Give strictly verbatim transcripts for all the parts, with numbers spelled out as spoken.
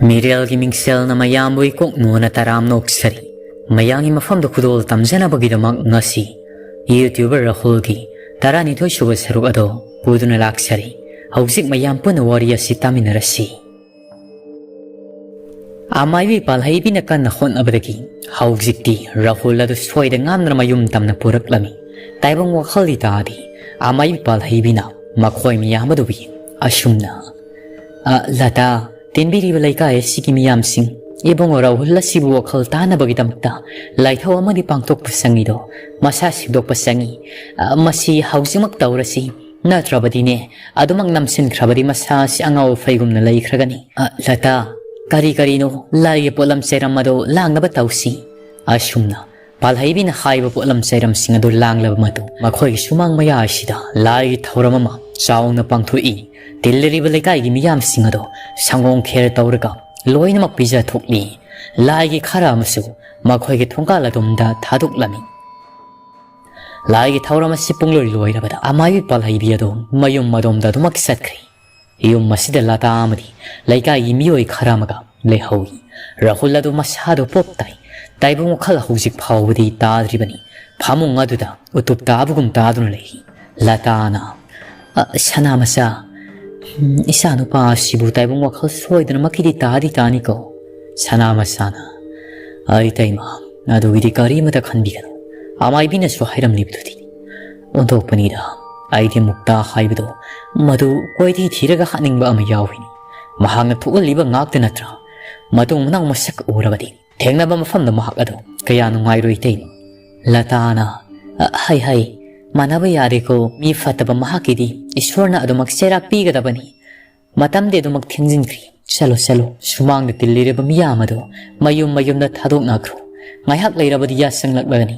ꯃꯤꯔꯦꯜꯒꯤ ꯃꯤꯡꯁꯦꯜꯅ ꯃꯌꯥꯝꯕꯨ ꯏꯀꯣꯛ ꯅꯣꯟꯅ ꯇꯔꯥꯝꯅ ꯑꯣꯛꯆꯔꯤ꯫ ꯃꯌꯥꯝꯒꯤ ꯃꯐꯝꯗ ꯈꯨꯗꯣꯜ ꯇꯝꯖꯅꯕꯒꯤꯗꯃꯛ ꯉꯁꯤ YouTuber ꯔꯥꯍꯨꯜꯒꯤ ꯇꯔꯥꯅꯤꯊꯣꯏ ꯁꯨꯕ ꯁꯔꯨꯛ ꯑꯗꯣ ꯄꯨꯗꯨꯅ ꯂꯥꯛꯆꯔꯤ꯫ ꯍꯧꯖꯤꯛ ꯃꯌꯥꯝ ꯄꯨꯟꯅ ꯋꯥꯔꯤ ꯑꯁꯤ ꯇꯥꯃꯤꯟꯅꯔꯁꯤ꯫ ꯑꯃꯥꯏꯕꯤ ꯄꯥꯜꯍꯩꯕꯤꯅ ꯀꯟꯅ ꯍꯣꯠꯅꯕꯗꯒꯤ ꯍꯧꯖꯤꯛꯇꯤ ꯔꯥꯍꯨꯜ ꯑꯗꯨ ꯁꯣꯏꯗ ꯉꯥꯝꯗꯅ ꯃꯌꯨꯝ ꯇꯝꯅ ꯄꯨꯔꯛꯂꯝꯃꯤ꯫ ꯇꯥꯏꯕꯪ ꯋꯥꯈꯜꯗꯤ ꯇꯥꯗꯦ꯫ ꯑꯃꯥꯏꯕꯤ ꯄꯥꯜꯍꯩꯕꯤꯅ ꯃꯈꯣꯏ ꯃꯌꯥꯝ ꯑꯗꯨꯕꯨ ꯑꯁꯨꯝꯅ, "ꯑ, ꯂꯇꯥ, ꯇꯤꯟꯕꯤꯔꯤꯕ ꯂꯩꯀꯥꯏ ꯑꯁꯤꯒꯤ ꯃꯤꯌꯥꯝꯁꯤꯡ, ꯏꯕꯨꯡꯉꯣ ꯔꯥꯍꯨꯜ ꯑꯁꯤꯕꯨ ꯋꯥꯈꯜ ꯇꯥꯅꯕꯒꯤꯗꯃꯛꯇ ꯂꯥꯏꯊꯧ ꯑꯃꯗꯤ ꯄꯥꯡꯊꯣꯛꯄ ꯆꯪꯉꯤꯗꯣ, ꯃꯁꯥ ꯁꯦꯡꯗꯣꯛꯄ ꯆꯪꯉꯤ꯫ ꯑ, ꯃꯁꯤ ꯍꯧꯖꯤꯛꯃꯛ ꯇꯧꯔꯁꯤ, ꯅꯠꯇ꯭ꯔꯕꯗꯤꯅꯦ, ꯑꯗꯨꯃꯛ ꯅꯝꯁꯤꯟꯈ꯭ꯔꯕꯗꯤ ꯃꯁꯥ ꯑꯁꯤ ꯑꯉꯥꯎ ꯐꯩꯒꯨꯝꯅ ꯂꯩꯈ꯭ꯔꯒꯅꯤ꯫ ꯑ, ꯂꯇꯥ, ꯀꯔꯤ ꯀꯔꯤꯅꯣ ꯂꯥꯏꯒꯤ ꯄꯣꯠꯂꯝ ꯆꯩꯔꯝ ꯑꯗꯨ ꯂꯥꯡꯅꯕ ꯇꯧꯁꯤ꯫" ꯑꯁꯨꯝꯅ ꯄꯥꯜꯍꯩꯕꯤꯅ ꯍꯥꯏꯕ ꯄꯣꯠꯂꯝ ꯆꯩꯔꯝꯁꯤꯡ ꯑꯗꯨ ꯂꯥꯡꯂꯕ ꯃꯇꯨꯡ, ꯃꯈꯣꯏꯒꯤ ꯁꯨꯃꯥꯡ ꯃꯌꯥ ꯑꯁꯤꯗ ꯂꯥꯏꯒꯤ ꯊꯧꯔꯝ ꯑꯃ ꯆꯥꯎꯅ ꯄꯥꯡꯊꯣꯛꯏ꯫ ꯇꯤꯜꯂꯤꯔꯤꯕ ꯂꯩꯀꯥꯏꯒꯤ ꯃꯤꯌꯥꯝꯁꯤꯡ ꯑꯗꯣ ꯁꯪꯒꯣꯝ ꯈꯦꯔ ꯇꯧꯔꯒ ꯂꯣꯏꯅꯃꯛ ꯄꯤꯖꯊꯣꯛꯂꯤ꯫ ꯂꯥꯏꯒꯤ ꯈꯔ ꯑꯃꯁꯨ ꯃꯈꯣꯏꯒꯤ ꯊꯣꯡꯒꯥꯜ ꯑꯗꯣꯝꯗ ꯊꯥꯗꯣꯛꯂꯝꯃꯤ꯫ ꯂꯥꯏꯒꯤ ꯊꯧꯔꯝ ꯑꯁꯤ ꯄꯨꯡꯂꯣꯏ ꯂꯣꯏꯔꯕꯗ ꯑꯃꯥꯏꯕꯤ ꯄꯥꯜꯍꯩꯕꯤ ꯑꯗꯣ ꯃꯌꯨꯝ ꯑꯗꯣꯝꯗ ꯑꯗꯨꯃꯛ ꯆꯠꯈ꯭ꯔꯦ꯫ ꯌꯨꯝ ꯑꯁꯤꯗ ꯂꯇꯥ ꯑꯃꯗꯤ ꯂꯩꯀꯥꯏꯒꯤ ꯃꯤꯑꯣꯏ ꯈꯔ ꯑꯃꯒ ꯂꯩꯍꯧꯏ꯫ ꯔꯥꯍꯨꯜ ꯑꯗꯨ ꯃꯁꯥꯗꯨ ꯄꯣꯞ ꯇꯥꯏ꯫ ꯇꯥꯏꯕꯪ ꯋꯥꯈꯜ ꯍꯧꯖꯤꯛ ꯐꯥꯎꯕꯗꯤ ꯇꯥꯗ꯭ꯔꯤꯕꯅꯤ꯫ ꯐꯃꯨꯡ ꯑꯗꯨꯗ ꯎꯇꯨꯞ ꯇꯥꯕꯒꯨꯝ ꯇꯥꯗꯨꯅ ꯂꯩꯔꯤ꯫ ꯂꯇꯥꯅ, "ꯑ, ꯁꯅꯥ ꯃꯆꯥ, ꯎꯝ, ꯏꯆꯥ ꯅꯨꯄꯥ ꯑꯁꯤꯕꯨ ꯇꯥꯏꯕꯪ ꯋꯥꯈꯜ ꯁꯣꯏꯗꯅꯃꯛꯀꯤꯗꯤ ꯇꯥꯗꯤ ꯇꯥꯅꯤꯀꯣ?" ꯁꯅꯥ ꯃꯆꯥꯅ, "ꯑ, ꯏꯇꯩꯃ, ꯑꯗꯨꯒꯤꯗꯤ ꯀꯔꯤꯃꯇ ꯈꯟꯕꯤꯒꯅꯨ꯫ ꯑꯃꯥꯏꯕꯤꯅꯁꯨ ꯍꯥꯏꯔꯝꯂꯤꯕꯗꯨꯗꯤ꯫ ꯑꯣꯟꯊꯣꯛꯄꯅꯤꯗ, ꯑꯩꯗꯤ ꯃꯨꯛꯇꯥ ꯍꯥꯏꯕꯗꯣ ꯃꯗꯨ ꯀꯣꯏꯊꯤ ꯊꯤꯔꯒ ꯍꯥꯠꯅꯤꯡꯕ ꯑꯃ ꯌꯥꯎꯏꯅꯤ꯫ ꯃꯍꯥꯛꯅ ꯊꯣꯛꯍꯜꯂꯤꯕ ꯉꯥꯛꯇ ꯅꯠꯇ꯭ꯔꯥ? ꯃꯇꯨꯡ ꯃꯅꯥꯎ ꯃꯁꯛ ꯎꯔꯕꯗꯤ ꯊꯦꯡꯅꯕ ꯃꯐꯝꯗ ꯃꯍꯥꯛ ꯑꯗꯨ ꯀꯌꯥ ꯅꯨꯡꯉꯥꯏꯔꯣꯏ ꯏꯇꯩꯃ꯫" ꯂꯇꯥꯅ, "ꯑ, ꯍꯩ ꯍꯩ, ꯃꯥꯟꯅꯕ ꯌꯥꯗꯦꯀꯣ, ꯃꯤ ꯐꯠꯇꯕ ꯃꯍꯥꯛꯀꯤꯗꯤ ꯏꯁꯣꯔꯅ ꯑꯗꯨꯃꯛ ꯆꯩꯔꯥꯛ ꯄꯤꯒꯗꯕꯅꯤ꯫ ꯃꯇꯝꯗꯤ ꯑꯗꯨꯃꯛ ꯊꯦꯡꯖꯤꯟꯈ꯭ꯔꯤ꯫ ꯆꯠꯂꯣ, ꯆꯠꯂꯣ, ꯁꯨꯃꯥꯡꯗ ꯇꯤꯜꯂꯤꯔꯕ ꯃꯤꯌꯥꯝ ꯑꯗꯨ ꯃꯌꯨꯝ ꯃꯌꯨꯝꯗ ꯊꯥꯗꯣꯛꯅꯈ꯭ꯔꯣ꯫ ꯉꯥꯏꯍꯥꯛ ꯂꯩꯔꯕꯗꯤ ꯌꯥꯁꯪꯂꯛꯂꯒꯅꯤ꯫"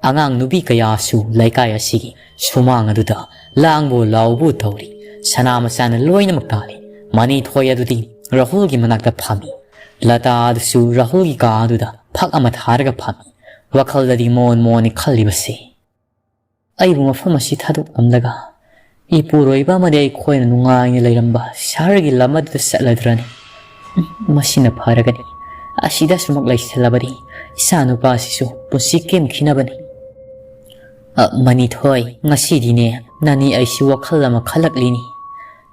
ꯑꯉꯥꯡ ꯅꯨꯄꯤ ꯀꯌꯥꯁꯨ ꯂꯩꯀꯥꯏ ꯑꯁꯤꯒꯤ ꯁꯨꯃꯥꯡ ꯑꯗꯨꯗ ꯂꯥꯡꯕꯨ ꯂꯥꯎꯕꯨ ꯇꯧꯔꯤ꯫ ꯁꯅꯥ ꯃꯆꯥꯅ ꯂꯣꯏꯅꯃꯛ ꯇꯥꯜꯂꯤ꯫ ꯃꯅꯤꯊꯣꯏ ꯑꯗꯨꯗꯤ ꯔꯥꯍꯨꯜꯒꯤ ꯃꯅꯥꯛꯇ ꯐꯝꯃꯤ꯫ ꯂꯇꯥ ꯑꯗꯨꯁꯨ ꯔꯥꯍꯨꯜꯒꯤ ꯀꯥ ꯑꯗꯨꯗ ꯐꯛ ꯑꯃ ꯊꯥꯔꯒ ꯐꯝꯃꯤ꯫ ꯋꯥꯈꯜꯗꯗꯤ ꯃꯣꯟ ꯃꯣꯟꯅꯤ ꯈꯜꯂꯤꯕꯁꯦ꯫ "ꯑꯩꯕꯨ ꯃꯐꯝ ꯑꯁꯤ ꯊꯥꯗꯣꯛꯂꯝꯂꯒ ꯏꯄꯨꯔꯣꯏꯕ ꯑꯃꯗꯤ ꯑꯩꯈꯣꯏꯅ ꯅꯨꯡꯉꯥꯏꯅ ꯂꯩꯔꯝꯕ ꯁꯍꯔꯒꯤ ꯂꯝ ꯑꯗꯨꯗ ꯆꯠꯂꯗ꯭ꯔꯅꯤ? ꯎꯝ, ꯃꯁꯤꯅ ꯐꯔꯒꯅꯤ꯫ ꯑꯁꯤꯗ ꯁꯨꯃꯛ ꯂꯩꯁꯜꯂꯕꯗꯤ ꯏꯆꯥꯅꯨꯄꯥꯁꯤꯁꯨ ꯄꯨꯟꯁꯤ ꯀꯦꯝꯈꯤꯅꯕꯅꯤ꯫ ꯑ, ꯃꯅꯤꯊꯣꯏ, ꯉꯁꯤꯗꯤꯅꯦ, ꯅꯅꯤ ꯑꯩꯁꯤ ꯋꯥꯈꯜ ꯑꯃ ꯈꯜꯂꯛꯂꯤꯅꯤ꯫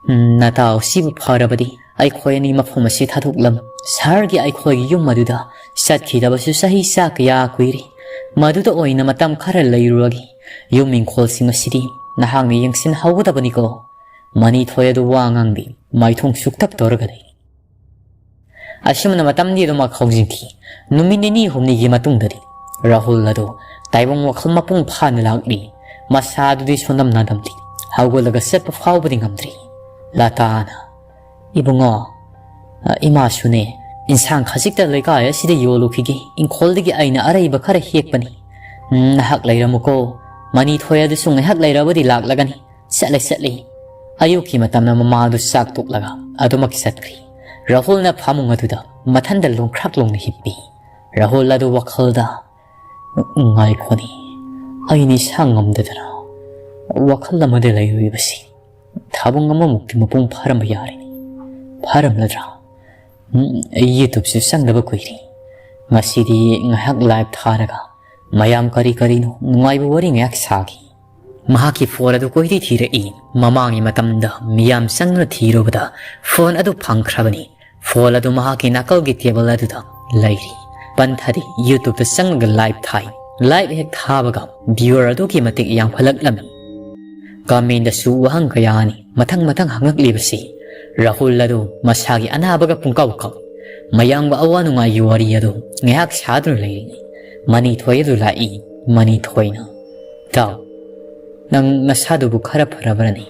ꯎꯝ, ꯅꯇꯥꯎ ꯁꯤꯕꯨ ꯐꯔꯕꯗꯤ ꯑꯩꯈꯣꯏ ꯑꯅꯤ ꯃꯐꯝ ꯑꯁꯤ ꯊꯥꯗꯣꯛꯂꯝ ꯁꯍꯔꯒꯤ ꯑꯩꯈꯣꯏꯒꯤ ꯌꯨꯝ ꯑꯗꯨꯗ ꯆꯠꯈꯤꯗꯕꯁꯨ ꯆꯍꯤ ꯆꯥ ꯀꯌꯥ ꯀꯨꯏꯔꯦ꯫ ꯃꯗꯨꯗ ꯑꯣꯏꯅ ꯃꯇꯝ ꯈꯔ ꯂꯩꯔꯨꯔꯒꯦ꯫ ꯌꯨꯝ ꯏꯪꯈꯣꯜꯁꯤꯡ ꯑꯁꯤꯗꯤ ꯅꯍꯥꯛꯅ ꯌꯦꯡꯁꯤꯟꯍꯧꯒꯗꯕꯅꯤꯀꯣ꯫ ꯃꯅꯤꯊꯣꯏ ꯑꯗꯨ ꯋꯥ ꯉꯥꯡꯗꯦ, ꯃꯥꯏꯊꯣꯡ ꯁꯨꯛꯇꯛ ꯇꯧꯔꯒ ꯂꯩ꯫ ꯑꯁꯨꯝꯅ ꯃꯇꯝꯗꯤ ꯑꯗꯨꯃꯛ ꯍꯧꯖꯤꯟꯈꯤ꯫ ꯅꯨꯃꯤꯠ ꯅꯤꯅꯤ ꯍꯨꯝꯅꯤꯒꯤ ꯃꯇꯨꯡꯗꯗꯤ ꯔꯥꯍꯨꯜ ꯑꯗꯨ ꯇꯥꯏꯕꯪ ꯋꯥꯈꯜ ꯃꯄꯨꯡ ꯐꯥꯅ ꯂꯥꯛꯂꯤ꯫ ꯃꯁꯥ ꯑꯗꯨꯗꯤ ꯁꯣꯟꯗꯝ ꯅꯥꯗꯝꯂꯤ꯫ ꯍꯧꯒꯠꯂꯒ ꯆꯠꯄ ꯐꯥꯎꯕꯗꯤ ꯉꯝꯗ꯭ꯔꯤ꯫ ꯂꯇꯥꯅ, "ꯏꯕꯨꯡꯉꯣ, ꯑ, ꯏꯃꯥꯁꯨꯅꯦ, ꯏꯟꯁꯥꯡ ꯈꯖꯤꯛꯇ ꯂꯩꯀꯥꯏ ꯑꯁꯤꯗ ꯌꯣꯜꯂꯨꯈꯤꯒꯦ, ꯏꯪꯈꯣꯜꯗꯒꯤ ꯑꯩꯅ ꯑꯔꯩꯕ ꯈꯔ ꯍꯦꯛꯄꯅꯤ꯫ ꯎꯝ, ꯅꯍꯥꯛ ꯂꯩꯔꯝꯃꯨꯀꯣ, ꯃꯅꯤꯊꯣꯏ ꯑꯗꯨꯁꯨ ꯉꯥꯏꯍꯥꯛ ꯂꯩꯔꯕꯗꯤ ꯂꯥꯛꯂꯒꯅꯤ꯫ ꯆꯠꯂꯦ, ꯆꯠꯂꯦ꯫" ꯑꯌꯨꯛꯀꯤ ꯃꯇꯝꯗ ꯃꯃꯥ ꯑꯗꯨ ꯆꯥꯛ ꯇꯣꯛꯂꯒ ꯑꯗꯨꯃꯛ ꯆꯠꯈ꯭ꯔꯤ꯫ ꯔꯥꯍꯨꯜꯅ ꯐꯃꯨꯡ ꯑꯗꯨꯗ ꯃꯊꯟꯗ ꯂꯣꯡꯈ꯭ꯔꯥꯛ ꯂꯣꯡꯅ ꯍꯤꯞꯄꯤ꯫ ꯔꯥꯍꯨꯜ ꯑꯗꯨ ꯋꯥꯈꯜꯗ, "ꯉꯥꯏꯈꯣꯅꯤ, ꯑꯩ ꯅꯤꯁꯥ ꯉꯝꯗꯗꯅ ꯋꯥꯈꯜ ꯑꯃꯗ ꯂꯩꯔꯨꯔꯤꯕꯁꯤ ꯊꯥꯕꯨꯡ ꯑꯃꯃꯨꯛꯇꯤ ꯃꯄꯨꯡ ꯐꯥꯔꯝꯕ ꯌꯥꯔꯦꯅꯦ꯫ ꯐꯥꯔꯝꯂꯗ꯭ꯔꯥ? ꯎꯝ, YouTubeꯁꯨ ꯆꯪꯗꯕ ꯀꯨꯏꯔꯦ꯫ ꯉꯁꯤꯗꯤ ꯉꯥꯏꯍꯥꯛ live ꯊꯥꯔꯒ ꯃꯌꯥꯝ ꯀꯔꯤ ꯀꯔꯤꯅꯣ ꯅꯨꯡꯉꯥꯏꯕ ꯋꯥꯔꯤ ꯉꯥꯏꯍꯥꯛ ꯁꯥꯒꯦ꯫" ꯃꯍꯥꯛꯀꯤ phone ꯑꯗꯨ ꯀꯣꯏꯊꯤ ꯊꯤꯔꯛꯏ꯫ ꯃꯃꯥꯡꯒꯤ ꯃꯇꯝꯗ ꯃꯤꯌꯥꯝ ꯆꯪꯗꯨꯅ ꯊꯤꯔꯨꯕꯗ phone ꯑꯗꯨ ꯐꯪꯈ꯭ꯔꯕꯅꯤ꯫ Phone ꯑꯗꯨ ꯃꯍꯥꯛꯀꯤ ꯅꯥꯀꯜꯒꯤ table ꯑꯗꯨꯗ ꯂꯩꯔꯤ꯫ ꯄꯟꯊꯗꯤ YouTubeꯇ ꯆꯪꯂꯒ live ꯊꯥꯏ꯫ Live ꯍꯦꯛ ꯊꯥꯕꯒ viewer ꯑꯗꯨꯛꯀꯤ ꯃꯇꯤꯛ ꯌꯥꯝꯈꯠꯂꯛꯂꯝꯃꯤ꯫ Commentꯇꯁꯨ ꯋꯥꯍꯪ ꯀꯌꯥꯅꯤ ꯃꯊꯪ ꯃꯊꯪ ꯍꯪꯉꯛꯂꯤꯕꯁꯤ꯫ ꯔꯥꯍꯨꯜ ꯑꯗꯨ ꯃꯁꯥꯒꯤ ꯑꯅꯥꯕꯒ ꯄꯨꯡꯀꯥꯎ ꯀꯥꯎꯏ꯫ ꯃꯌꯥꯝꯒ ꯑꯋꯥ ꯅꯨꯡꯉꯥꯏꯒꯤ ꯋꯥꯔꯤ ꯑꯗꯨ ꯉꯥꯏꯍꯥꯛ ꯁꯥꯗꯨꯅ ꯂꯩꯔꯤꯉꯩ ꯃꯅꯤꯊꯣꯏ ꯑꯗꯨ ꯂꯥꯛꯏ꯫ ꯃꯅꯤꯊꯣꯏꯅ, "ꯏꯇꯥꯎ, ꯅꯪ ꯅꯁꯥꯗꯨꯕꯨ ꯈꯔ ꯐꯔꯕ꯭ꯔꯅꯦ?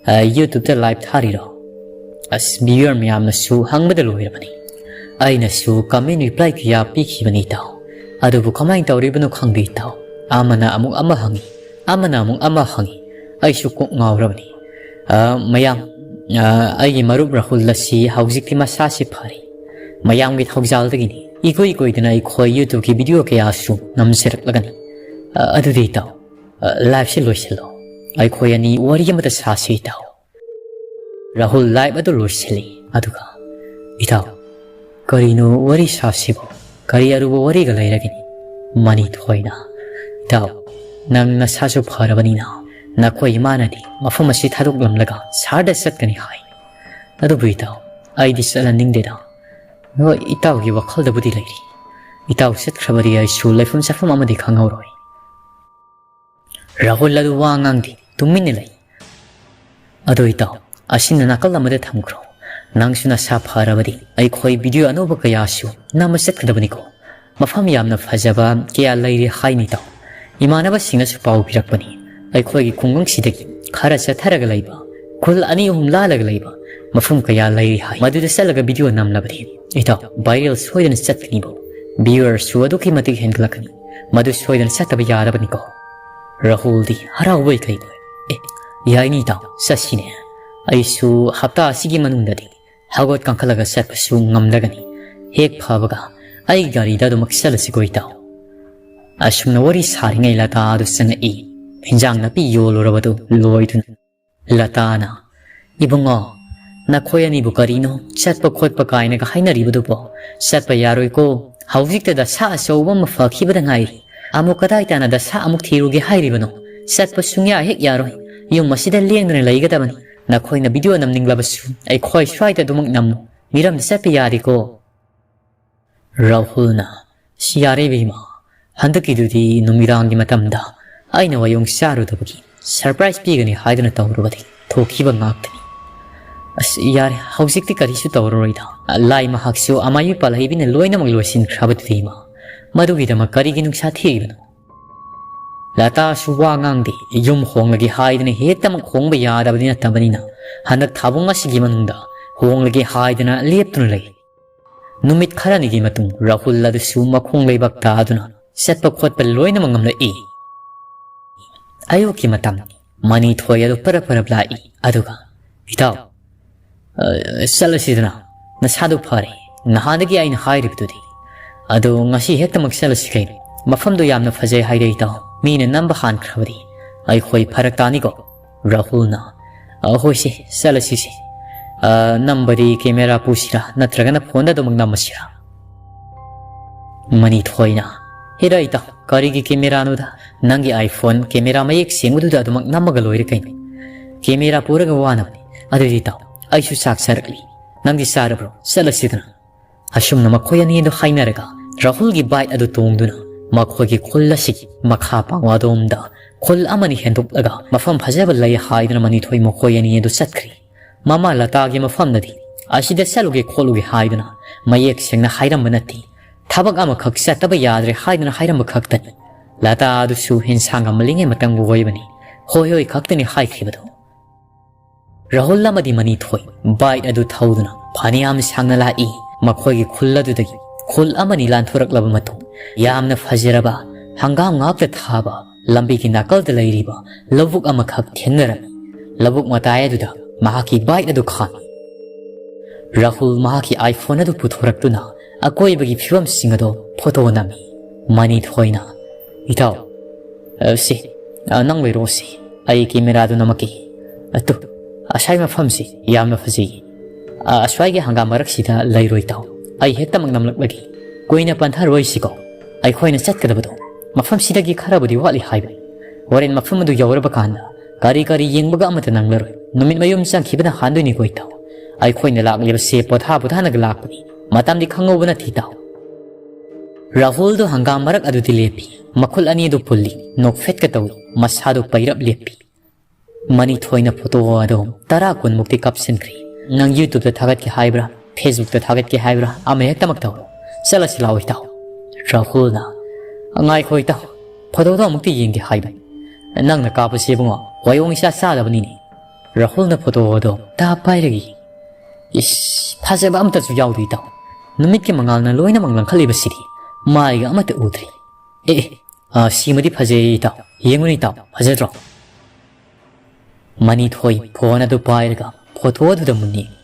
ꯑ, YouTubeꯇ live ꯊꯥꯔꯤꯔꯣ?" ꯑꯁ, viewer ꯃꯌꯥꯝꯅꯁꯨ ꯍꯪꯕꯗ ꯂꯣꯏꯔꯕꯅꯤ꯫ ꯑꯩꯅꯁꯨ comment reply ꯀꯌꯥ ꯄꯤꯈꯤꯕꯅꯤ ꯏꯇꯥꯎ꯫ ꯑꯗꯨꯕꯨ ꯀꯃꯥꯏꯅ ꯇꯧꯔꯤꯕꯅꯣ ꯈꯪꯗꯦ ꯏꯇꯥꯎ꯫ ꯑꯃꯅ ꯑꯃꯨꯛ ꯑꯃ ꯍꯪꯉꯤ, ꯑꯃꯅ ꯑꯃꯨꯛ ꯑꯃ ꯍꯪꯉꯤ꯫ ꯑꯩꯁꯨ ꯀꯣꯛ ꯉꯥꯎꯔꯕꯅꯤ꯫ ꯑ, ꯃꯌꯥꯝ, ꯑ, ꯑꯩꯒꯤ ꯃꯔꯨꯞ ꯔꯥꯍꯨꯜ ꯑꯁꯤ ꯍꯧꯖꯤꯛꯇꯤ ꯃꯁꯥꯁꯤ ꯐꯔꯦ꯫ ꯃꯌꯥꯝꯒꯤ ꯊꯧꯖꯥꯜꯗꯒꯤꯅꯤ꯫ ꯏꯀꯨꯏ ꯀꯨꯏꯗꯅ ꯑꯩꯈꯣꯏ YouTubeꯀꯤ video ꯀꯌꯥꯁꯨ ꯅꯝꯖꯔꯛꯂꯒꯅꯤ꯫ ꯑ, ꯑꯗꯨꯗꯤ ꯏꯇꯥꯎ, ꯑ, liveꯁꯤ ꯂꯣꯏꯁꯤꯜꯂꯣ꯫ ꯑꯩꯈꯣꯏ ꯑꯅꯤ ꯋꯥꯔꯤ ꯑꯃꯇ ꯁꯥꯁꯤ ꯏꯇꯥꯎ꯫ ꯔꯥꯍꯨꯜ live ꯑꯗꯨ ꯂꯣꯏꯁꯤꯜꯂꯤ꯫ ꯑꯗꯨꯒ, "ꯏꯇꯥꯎ, ꯀꯔꯤꯅꯣ ꯋꯥꯔꯤ ꯁꯥꯁꯤꯕꯨ? ꯀꯔꯤ ꯑꯔꯨꯕ ꯋꯥꯔꯤꯒ ꯂꯩꯔꯒꯅꯤ?" ꯃꯅꯤꯊꯣꯏꯅ, "ꯏꯇꯥꯎ, ꯅꯪ ꯅꯁꯥꯁꯨ ꯐꯔꯕꯅꯤꯅ ꯅꯈꯣꯏ ꯏꯃꯥꯅꯗꯤ ꯃꯐꯝ ꯑꯁꯤ ꯊꯥꯗꯣꯛꯂꯝꯂꯒ ꯁꯍꯔꯗ ꯆꯠꯀꯅꯤ ꯍꯥꯏ꯫ ꯑꯗꯨꯕꯨ ꯏꯇꯥꯎ, ꯑꯩꯗꯤ ꯆꯠꯍꯟꯅꯤꯡꯗꯦꯗ꯫ ꯍꯣꯏ, ꯏꯇꯥꯎꯒꯤ ꯋꯥꯈꯜꯗꯕꯨꯗꯤ ꯂꯩꯔꯤ꯫ ꯏꯇꯥꯎ ꯆꯠꯈ꯭ꯔꯕꯗꯤ ꯑꯩꯁꯨ ꯂꯩꯐꯝ ꯆꯥꯐꯝ ꯑꯃꯗꯤ ꯈꯪꯍꯧꯔꯣꯏ꯫" ꯔꯥꯍꯨꯜ ꯑꯗꯨ ꯋꯥ ꯉꯥꯡꯗꯦ, ꯇꯨꯃꯤꯟꯅ ꯂꯩ꯫ "ꯑꯗꯣ ꯏꯇꯥꯎ, ꯑꯁꯤꯅ ꯅꯥꯀꯜ ꯑꯃꯗ ꯊꯝꯈ꯭ꯔꯣ꯫ ꯅꯪꯁꯨ ꯅꯁꯥ ꯐꯔꯕꯗꯤ ꯑꯩꯈꯣꯏ video ꯑꯅꯧꯕ ꯀꯌꯥꯁꯨ ꯅꯝꯕ ꯆꯠꯀꯗꯕꯅꯤꯀꯣ꯫ ꯃꯐꯝ ꯌꯥꯝꯅ ꯐꯖꯕ ꯀꯌꯥ ꯂꯩꯔꯦ ꯍꯥꯏꯅꯤ ꯏꯇꯥꯎ꯫ ꯏꯃꯥꯟꯅꯕꯁꯤꯡꯅꯁꯨ ꯄꯥꯎ ꯄꯤꯔꯛꯄꯅꯤ꯫ ꯑꯩꯈꯣꯏꯒꯤ ꯈꯨꯡꯒꯪꯁꯤꯗꯒꯤ ꯈꯔ ꯆꯠꯊꯔꯒ ꯂꯩꯕ, ꯈꯨꯜ ꯑꯅꯤ ꯑꯍꯨꯝ ꯂꯥꯜꯂꯒ ꯂꯩꯕ ꯃꯐꯝ ꯀꯌꯥ ꯂꯩꯔꯤ ꯍꯥꯏ꯫ ꯃꯗꯨꯗ ꯆꯠꯂꯒ video ꯅꯝꯂꯕꯗꯤ ꯏꯇꯥꯎ, viral ꯁꯣꯏꯗꯅ ꯆꯠꯀꯅꯤꯕꯣ꯫ Viewerꯁꯨ ꯑꯗꯨꯛꯀꯤ ꯃꯇꯤꯛ ꯍꯦꯟꯒꯠꯂꯛꯀꯅꯤ꯫ ꯃꯗꯨ ꯁꯣꯏꯗꯅ ꯆꯠꯇꯕ ꯌꯥꯔꯕꯅꯤꯀꯣ꯫" ꯔꯥꯍꯨꯜꯗꯤ ꯍꯔꯥꯎꯕꯩ ꯀꯩꯕꯣꯏ, "ꯑꯦ, ꯌꯥꯏꯅꯤ ꯏꯇꯥꯎ, ꯆꯠꯁꯤꯅꯦ꯫ ꯑꯩꯁꯨ ꯍꯞꯇꯥ ꯑꯁꯤꯒꯤ ꯃꯅꯨꯡꯗꯗꯤ ꯍꯧꯒꯠ ꯀꯥꯡꯈꯠꯂꯒ ꯆꯠꯄꯁꯨ ꯉꯝꯂꯒꯅꯤ꯫ ꯍꯦꯛ ꯐꯕꯒ ꯑꯩ ꯒꯥꯔꯤꯗ ꯑꯗꯨꯃꯛ ꯆꯠꯂꯁꯤꯀꯣ ꯏꯇꯥꯎ꯫" ꯑꯁꯨꯝꯅ ꯋꯥꯔꯤ ꯁꯥꯔꯤꯉꯩ ꯂꯇꯥ ꯑꯗꯨ ꯆꯪꯉꯛꯏ, ꯍꯤꯟꯖꯥꯡ ꯅꯥꯄꯤ ꯌꯣꯜꯂꯨꯔꯕꯗꯨ ꯂꯣꯏꯗꯨꯅ꯫ ꯂꯇꯥꯅ, "ꯏꯕꯨꯡꯉꯣ, ꯅꯈꯣꯏ ꯑꯅꯤꯕꯨ ꯀꯔꯤꯅꯣ ꯆꯠꯄ ꯈꯣꯠꯄ ꯀꯥꯏꯅꯒ ꯍꯥꯏꯅꯔꯤꯕꯗꯨꯕꯣ? ꯆꯠꯄ ꯌꯥꯔꯣꯏꯀꯣ꯫ ꯍꯧꯖꯤꯛꯇ ꯗꯁꯥ ꯑꯆꯧꯕ ꯑꯃ ꯐꯈꯤꯕꯗ ꯉꯥꯏꯔꯤ꯫ ꯑꯃꯨꯛ ꯀꯗꯥꯏ ꯇꯥꯅ ꯗꯁꯥ ꯑꯃꯨꯛ ꯊꯤꯔꯨꯒꯦ ꯍꯥꯏꯔꯤꯕꯅꯣ? ꯆꯠꯄ ꯁꯨꯡꯌꯥ ꯍꯦꯛ ꯌꯥꯔꯣꯏ꯫ ꯌꯨꯝ ꯑꯁꯤꯗ ꯂꯦꯡꯗꯅ ꯂꯩꯒꯗꯕꯅꯤ꯫ ꯅꯈꯣꯏꯅ video ꯅꯝꯅꯤꯡꯂꯕꯁꯨ ꯑꯩꯈꯣꯏ ꯁ꯭ꯋꯥꯏꯗ ꯑꯗꯨꯃꯛ ꯅꯝꯃꯨ꯫ ꯃꯤꯔꯝꯗ ꯆꯠꯄ ꯌꯥꯗꯦꯀꯣ꯫" ꯔꯥꯍꯨꯜꯅ, "ꯁꯤ ꯌꯥꯔꯦ ꯏꯕꯦꯝꯃ, ꯍꯟꯗꯛꯀꯤꯗꯨꯗꯤ ꯅꯨꯃꯤꯗꯥꯡꯒꯤ ꯃꯇꯝꯗ ꯑꯩꯅ ꯋꯥꯌꯣꯡ ꯆꯥꯔꯨꯗꯕꯒꯤ surprise ꯄꯤꯒꯅꯤ ꯍꯥꯏꯗꯨꯅ ꯇꯧꯔꯨꯕꯗꯒꯤ ꯊꯣꯛꯈꯤꯕ ꯉꯥꯛꯇꯅꯤ꯫ ꯑꯁ, ꯌꯥꯔꯦ, ꯍꯧꯖꯤꯛꯇꯤ ꯀꯔꯤꯁꯨ ꯇꯧꯔꯔꯣꯏꯗ꯫ ꯂꯥꯏ ꯃꯍꯥꯛꯁꯨ ꯑꯃꯥꯏꯕꯤ ꯄꯥꯜꯍꯩꯕꯤꯅ ꯂꯣꯏꯅꯃꯛ ꯂꯣꯏꯁꯤꯟꯈ꯭ꯔꯕꯗꯨꯗꯤ ꯏꯃꯥ꯫ ꯃꯗꯨꯒꯤꯗꯃꯛ ꯀꯔꯤꯒꯤ ꯅꯨꯡꯁꯥ ꯊꯤꯔꯤꯕꯅꯣ?" ꯂꯇꯥꯁꯨ ꯋꯥ ꯉꯥꯡꯗꯦ꯫ ꯌꯨꯝ ꯍꯣꯡꯂꯒꯦ ꯍꯥꯏꯗꯅ ꯍꯦꯛꯇꯃꯛ ꯍꯣꯡꯕ ꯌꯥꯗꯕꯗꯤ ꯅꯠꯇꯕꯅꯤꯅ ꯍꯟꯗꯛ ꯊꯥꯕꯨꯡ ꯑꯁꯤꯒꯤ ꯃꯅꯨꯡꯗ ꯍꯣꯡꯂꯒꯦ ꯍꯥꯏꯗꯅ ꯂꯦꯞꯇꯨꯅ ꯂꯩ꯫ ꯅꯨꯃꯤꯠ ꯈꯔꯅꯤꯒꯤ ꯃꯇꯨꯡ ꯔꯥꯍꯨꯜ ꯑꯗꯨꯁꯨ ꯃꯈꯣꯡ ꯂꯩꯕꯥꯛ ꯇꯥꯗꯨꯅ ꯆꯠꯄ ꯈꯣꯠꯄ ꯂꯣꯏꯅꯃꯛ ꯉꯝꯂꯛꯏ꯫ ꯑꯌꯨꯛꯀꯤ ꯃꯇꯝ, ꯃꯅꯤꯊꯣꯏ ꯑꯗꯨ ꯄꯔꯞ ꯄꯔꯞ ꯂꯥꯛꯏ꯫ ꯑꯗꯨꯒ, "ꯏꯇꯥꯎ, ꯑ, ꯆꯠꯂꯁꯤꯗꯅ, ꯅꯁꯥꯗꯨ ꯐꯔꯦ, ꯅꯍꯥꯟꯗꯒꯤ ꯑꯩꯅ ꯍꯥꯏꯔꯤꯕꯗꯨꯗꯤ꯫ ꯑꯗꯣ ꯉꯁꯤ ꯍꯦꯛꯇꯃꯛ ꯆꯠꯂꯁꯤ ꯀꯩꯅꯣ? ꯃꯐꯝꯗꯨ ꯌꯥꯝꯅ ꯐꯖꯩ ꯍꯥꯏꯔꯦ ꯏꯇꯥꯎ, ꯃꯤꯅ ꯅꯝꯕ ꯍꯥꯟꯈ꯭ꯔꯕꯗꯤ꯫ ꯑꯩꯈꯣꯏ ꯐꯔꯛ ꯇꯥꯅꯤꯀꯣ꯫ ꯔꯥꯍꯨꯜꯅ, "ꯑ, ꯍꯣꯏꯁꯦ, ꯆꯠꯂꯁꯤꯁꯦ꯫ ꯑ, ꯅꯝꯕꯗꯤ ꯀꯦꯃꯦꯔꯥ ꯄꯨꯁꯤꯔꯥ, ꯅꯠꯇ꯭ꯔꯒꯅ ꯐꯣꯟꯗ ꯑꯗꯨꯃꯛ ꯅꯝꯃꯁꯤꯔꯥ?" ꯃꯅꯤꯊꯣꯏꯅ, "ꯍꯦꯔꯥ ꯏꯇꯥꯎ, ꯀꯔꯤꯒꯤ ꯀꯦꯃꯦꯔꯥꯅꯣꯗ? ꯅꯪꯒꯤ iPhone ꯀꯦꯃꯦꯔꯥ ꯃꯌꯦꯛ ꯁꯦꯡꯕꯗꯨꯗ ꯑꯗꯨꯃꯛ ꯅꯝꯃꯒ ꯂꯣꯏꯔꯦ ꯀꯩꯅꯣ꯫ ꯀꯦꯃꯦꯔꯥ ꯄꯨꯔꯒ ꯋꯥꯅꯕꯅꯤ꯫ ꯑꯗꯨꯗꯤ ꯏꯇꯥꯎ, ꯑꯩꯁꯨ ꯆꯥꯛ ꯆꯥꯔꯛꯂꯤ꯫ ꯅꯪꯗꯤ ꯆꯥꯔꯕ꯭ꯔꯣ? ꯆꯠꯂꯁꯤꯗꯅ꯫" ꯑꯁꯨꯝꯅ ꯃꯈꯣꯏ ꯑꯅꯤ ꯑꯗꯨ ꯍꯥꯏꯅꯔꯒ ꯔꯥꯍꯨꯜꯒꯤ bike ꯑꯗꯨ ꯇꯣꯡꯗꯨꯅ ꯃꯈꯣꯏꯒꯤ ꯈꯨꯜ ꯑꯁꯤꯒꯤ ꯃꯈꯥ ꯄꯥꯡꯋꯥꯗꯣꯝꯗ ꯈꯨꯜ ꯑꯃꯅꯤ ꯍꯦꯟꯗꯣꯛꯂꯒ ꯃꯐꯝ ꯐꯖꯕ ꯂꯩ ꯍꯥꯏꯗꯨꯅ ꯃꯅꯤꯊꯣꯏ ꯃꯈꯣꯏ ꯑꯅꯤ ꯑꯗꯨ ꯆꯠꯈ꯭ꯔꯤ꯫ ꯃꯃꯥ ꯂꯇꯥꯒꯤ ꯃꯐꯝꯗꯗꯤ ꯑꯁꯤꯗ ꯆꯠꯂꯨꯒꯦ ꯈꯣꯠꯂꯨꯒꯦ ꯍꯥꯏꯗꯨꯅ ꯃꯌꯦꯛ ꯁꯦꯡꯅ ꯍꯥꯏꯔꯝꯕ ꯅꯠꯇꯦ꯫ ꯊꯕꯛ ꯑꯃꯈꯛ ꯆꯠꯇꯕ ꯌꯥꯗ꯭ꯔꯦ ꯍꯥꯏꯗꯨꯅ ꯍꯥꯏꯔꯝꯕ ꯈꯛꯇꯅꯤ꯫ ꯂꯇꯥ ꯑꯗꯨꯁꯨ ꯍꯤꯟꯁꯥꯡ ꯉꯝꯃꯜꯂꯤꯉꯩ ꯃꯇꯝꯕꯨ ꯑꯣꯏꯕꯅꯤ꯫ "ꯍꯣꯏ ꯍꯣꯏ" ꯈꯛꯇꯅꯤ ꯍꯥꯏꯈꯤꯕꯗꯣ꯫ ꯔꯥꯍꯨꯜ ꯑꯃꯗꯤ ꯃꯅꯤꯊꯣꯏ bike ꯑꯗꯨ ꯊꯧꯗꯨꯅ ꯐꯅꯌꯥꯝ ꯁꯥꯡꯅ ꯂꯥꯛꯏ꯫ ꯃꯈꯣꯏꯒꯤ ꯈꯨꯜ ꯑꯗꯨꯗꯒꯤ ꯈꯨꯜ ꯑꯃꯅꯤ ꯂꯥꯟꯊꯣꯔꯛꯂꯕ ꯃꯇꯨꯡ, ꯌꯥꯝꯅ ꯐꯖꯔꯕ ꯍꯪꯒꯥꯝ ꯉꯥꯛꯇ ꯊꯥꯕ ꯂꯝꯕꯤꯒꯤ ꯅꯥꯀꯜꯗ ꯂꯩꯔꯤꯕ ꯂꯧꯕꯨꯛ ꯑꯃꯈꯛ ꯊꯦꯡꯅꯔꯝꯃꯤ꯫ ꯂꯧꯕꯨꯛ ꯃꯇꯥꯏ ꯑꯗꯨꯗ ꯃꯍꯥꯛꯀꯤ bike ꯑꯗꯨ ꯈꯥꯝꯃꯤ꯫ ꯔꯥꯍꯨꯜ ꯃꯍꯥꯛꯀꯤ iPhone ꯑꯗꯨ ꯄꯨꯊꯣꯔꯛꯇꯨꯅ ꯑꯀꯣꯏꯕꯒꯤ ꯐꯤꯕꯝꯁꯤꯡ ꯑꯗꯨ photo ꯅꯝꯃꯤ꯫ ꯃꯅꯤꯊꯣꯏꯅ, "ꯏꯇꯥꯎ, ꯑ, ꯁꯤ, ꯑ, ꯅꯪ ꯂꯩꯔꯛꯑꯣ ꯁꯤ꯫ ꯑꯩ ꯀꯦꯃꯦꯔꯥꯗꯨ ꯅꯝꯃꯛꯀꯦ꯫ ꯑ, ꯇꯨ, ꯑꯁꯥꯏ ꯃꯐꯝꯁꯤ ꯌꯥꯝꯅ ꯐꯖꯩ꯫ ꯑ, ꯑꯁ꯭ꯋꯥꯏꯒꯤ ꯍꯪꯒꯥꯝ ꯃꯔꯛꯁꯤꯗ ꯂꯩꯔꯣꯏ ꯇꯥꯎ꯫ ꯑꯩ ꯍꯦꯛꯇꯃꯛ ꯅꯝꯂꯛꯂꯒꯦ꯫ ꯀꯨꯏꯅ ꯄꯟꯊꯔꯣꯏꯁꯤꯀꯣ꯫ ꯑꯩꯈꯣꯏꯅ ꯆꯠꯀꯗꯕꯗꯣ ꯃꯐꯝꯁꯤꯗꯒꯤ ꯈꯔꯕꯨꯗꯤ ꯋꯥꯠꯂꯤ ꯍꯥꯏꯕꯅꯤ꯫ ꯍꯣꯔꯦꯟ ꯃꯐꯝ ꯑꯗꯨ ꯌꯧꯔꯕ ꯀꯥꯟꯗ ꯀꯔꯤ ꯀꯔꯤ ꯌꯦꯡꯕꯒ ꯑꯃꯠꯇ ꯅꯪꯂꯔꯣꯏ꯫ ꯅꯨꯃꯤꯠ ꯃꯌꯨꯝ ꯆꯪꯈꯤꯕꯅ ꯍꯥꯟꯗꯣꯏꯅꯤꯀꯣ ꯏꯇꯥꯎ꯫ ꯑꯩꯈꯣꯏꯅ ꯂꯥꯛꯂꯤꯕꯁꯦ ꯄꯣꯊꯥ ꯄꯣꯊꯥꯅꯒ ꯂꯥꯛꯄꯅꯤ꯫ ꯃꯇꯝꯗꯤ ꯈꯪꯍꯧꯕ ꯅꯠꯇꯦ ꯏꯇꯥꯎ꯫" ꯔꯥꯍꯨꯜꯗꯣ ꯍꯪꯒꯥꯝ ꯃꯔꯛ ꯑꯗꯨꯗꯤ ꯂꯦꯞꯄꯤ꯫ ꯃꯈꯨꯠ ꯑꯅꯤ ꯑꯗꯨ ꯄꯨꯜꯂꯤ꯫ ꯅꯣꯛꯐꯦꯠꯀ ꯇꯧꯏ꯫ ꯃꯁꯥꯗꯨ ꯄꯩꯔꯞ ꯂꯦꯞꯄꯤ꯫ ꯃꯅꯤꯊꯣꯏꯅ photo ꯑꯗꯨ ꯇꯔꯥ ꯀꯨꯟꯃꯨꯛꯇꯤ ꯀꯥꯞꯁꯤꯟꯈ꯭ꯔꯦ꯫ "ꯅꯪ YouTubeꯇ ꯊꯥꯒꯠꯀꯦ ꯍꯥꯏꯕ꯭ꯔꯥ? Facebookꯇ ꯊꯥꯒꯠꯀꯦ ꯍꯥꯏꯕ꯭ꯔꯥ? ꯑꯃ ꯍꯦꯛꯇꯃꯛ ꯇꯧꯔꯣ꯫ ꯆꯠꯂꯁꯤ ꯂꯥꯛꯑꯣ ꯏꯇꯥꯎ꯫" ꯔꯥꯍꯨꯜꯅ, "ꯉꯥꯏꯈꯣ ꯏꯇꯥꯎ, photoꯗꯣ ꯑꯃꯨꯛꯇ ꯌꯦꯡꯒꯦ ꯍꯥꯏꯕꯅꯤ꯫ ꯅꯪꯅ ꯀꯥꯞꯄꯁꯤ ꯏꯕꯨꯡꯉꯣ, ꯋꯥꯌꯣꯡ ꯏꯆꯥ ꯆꯥꯗꯕꯅꯤꯅꯦ꯫" ꯔꯥꯍꯨꯜꯅ photo ꯑꯗꯣ ꯇꯥ ꯄꯥꯏꯔꯒ ꯌꯦꯡꯉꯤ꯫ "ꯏꯁ, ꯐꯖꯕ ꯑꯝꯇꯁꯨ ꯌꯥꯎꯗꯦ ꯏꯇꯥꯎ꯫ ꯅꯨꯃꯤꯠꯀꯤ ꯃꯉꯥꯜꯅ ꯂꯣꯏꯅꯃꯛ ꯂꯪꯈꯠꯂꯤꯕꯁꯤꯗꯤ ꯃꯥꯏꯒ ꯑꯃꯠꯇ ꯎꯗ꯭ꯔꯤ꯫ ꯑꯦ, ꯑꯦ, ꯑ, ꯁꯤꯃꯗꯤ ꯐꯖꯩ ꯏꯇꯥꯎ꯫ ꯌꯦꯡꯉꯨꯅꯦ ꯏꯇꯥꯎ, ꯐꯖꯗ꯭ꯔꯣ?" ꯃꯅꯤꯊꯣꯏ phone ꯑꯗꯨ ꯄꯥꯏꯔꯒ photo ꯑꯗꯨꯗ ꯃꯨꯟꯅ ꯌꯦꯡꯉꯤ꯫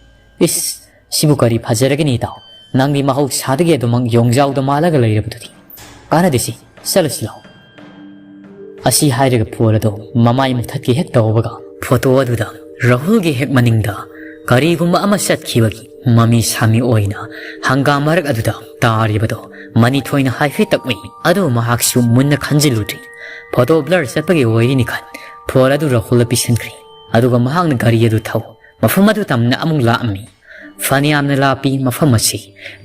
"ꯏꯁ, ꯁꯤꯕꯨ ꯀꯔꯤ ꯐꯖꯔꯒꯦꯅꯦ ꯏꯇꯥꯎ? ꯅꯪꯗꯤ ꯃꯍꯧꯁꯥꯗꯒꯤ ꯑꯗꯨꯃꯛ ꯌꯣꯡꯖꯥꯎꯗ ꯃꯥꯜꯂꯒ ꯂꯩꯔꯕꯗꯨꯗꯤ꯫ ꯀꯥꯟꯅꯗꯦꯁꯤ, ꯆꯠꯂꯁꯤ ꯂꯥꯎ꯫" ꯑꯁꯤ ꯍꯥꯏꯔꯒ ꯄꯣꯜ ꯑꯗꯣ ꯃꯃꯥꯏ ꯃꯨꯊꯠꯀꯦ ꯍꯦꯛ ꯇꯧꯕꯒ, ꯐꯣꯇꯣ ꯑꯗꯨꯗ ꯔꯥꯍꯨꯜꯒꯤ ꯍꯦꯛ ꯃꯅꯤꯡꯗ ꯀꯔꯤꯒꯨꯝꯕ ꯑꯃ ꯆꯠꯈꯤꯕꯒꯤ ꯃꯃꯤ ꯁꯥꯃꯤ ꯑꯣꯏꯅ ꯍꯪꯒꯥꯝ ꯃꯔꯛ ꯑꯗꯨꯗ ꯇꯥꯔꯤꯕꯗꯣ ꯃꯅꯤꯊꯣꯏꯅ ꯍꯥꯏꯐꯦꯠ ꯇꯛꯎꯏ꯫ ꯑꯗꯨ ꯃꯍꯥꯛꯁꯨ ꯃꯨꯟꯅ ꯈꯟꯖꯤꯜꯂꯨꯗ꯭ꯔꯤ꯫ ꯐꯣꯇꯣ ꯕ꯭ꯂꯔ ꯆꯠꯄꯒꯤ ꯑꯣꯏꯔꯤꯅꯤ ꯈꯟ ꯐꯣꯟ ꯑꯗꯨ ꯔꯥꯍꯨꯜꯗ ꯄꯤꯁꯤꯟꯈ꯭ꯔꯦ꯫ ꯑꯗꯨꯒ ꯃꯍꯥꯛꯅ ꯒꯥꯔꯤ ꯑꯗꯨ ꯊꯧ ꯃꯐꯝ ꯑꯗꯨ ꯇꯝꯅ ꯑꯃꯨꯛ ꯂꯥꯛꯑꯝꯃꯤ꯫ ꯐꯅꯌꯥꯝꯅ ꯂꯥꯞꯄꯤ ꯃꯐꯝ ꯑꯁꯤ꯫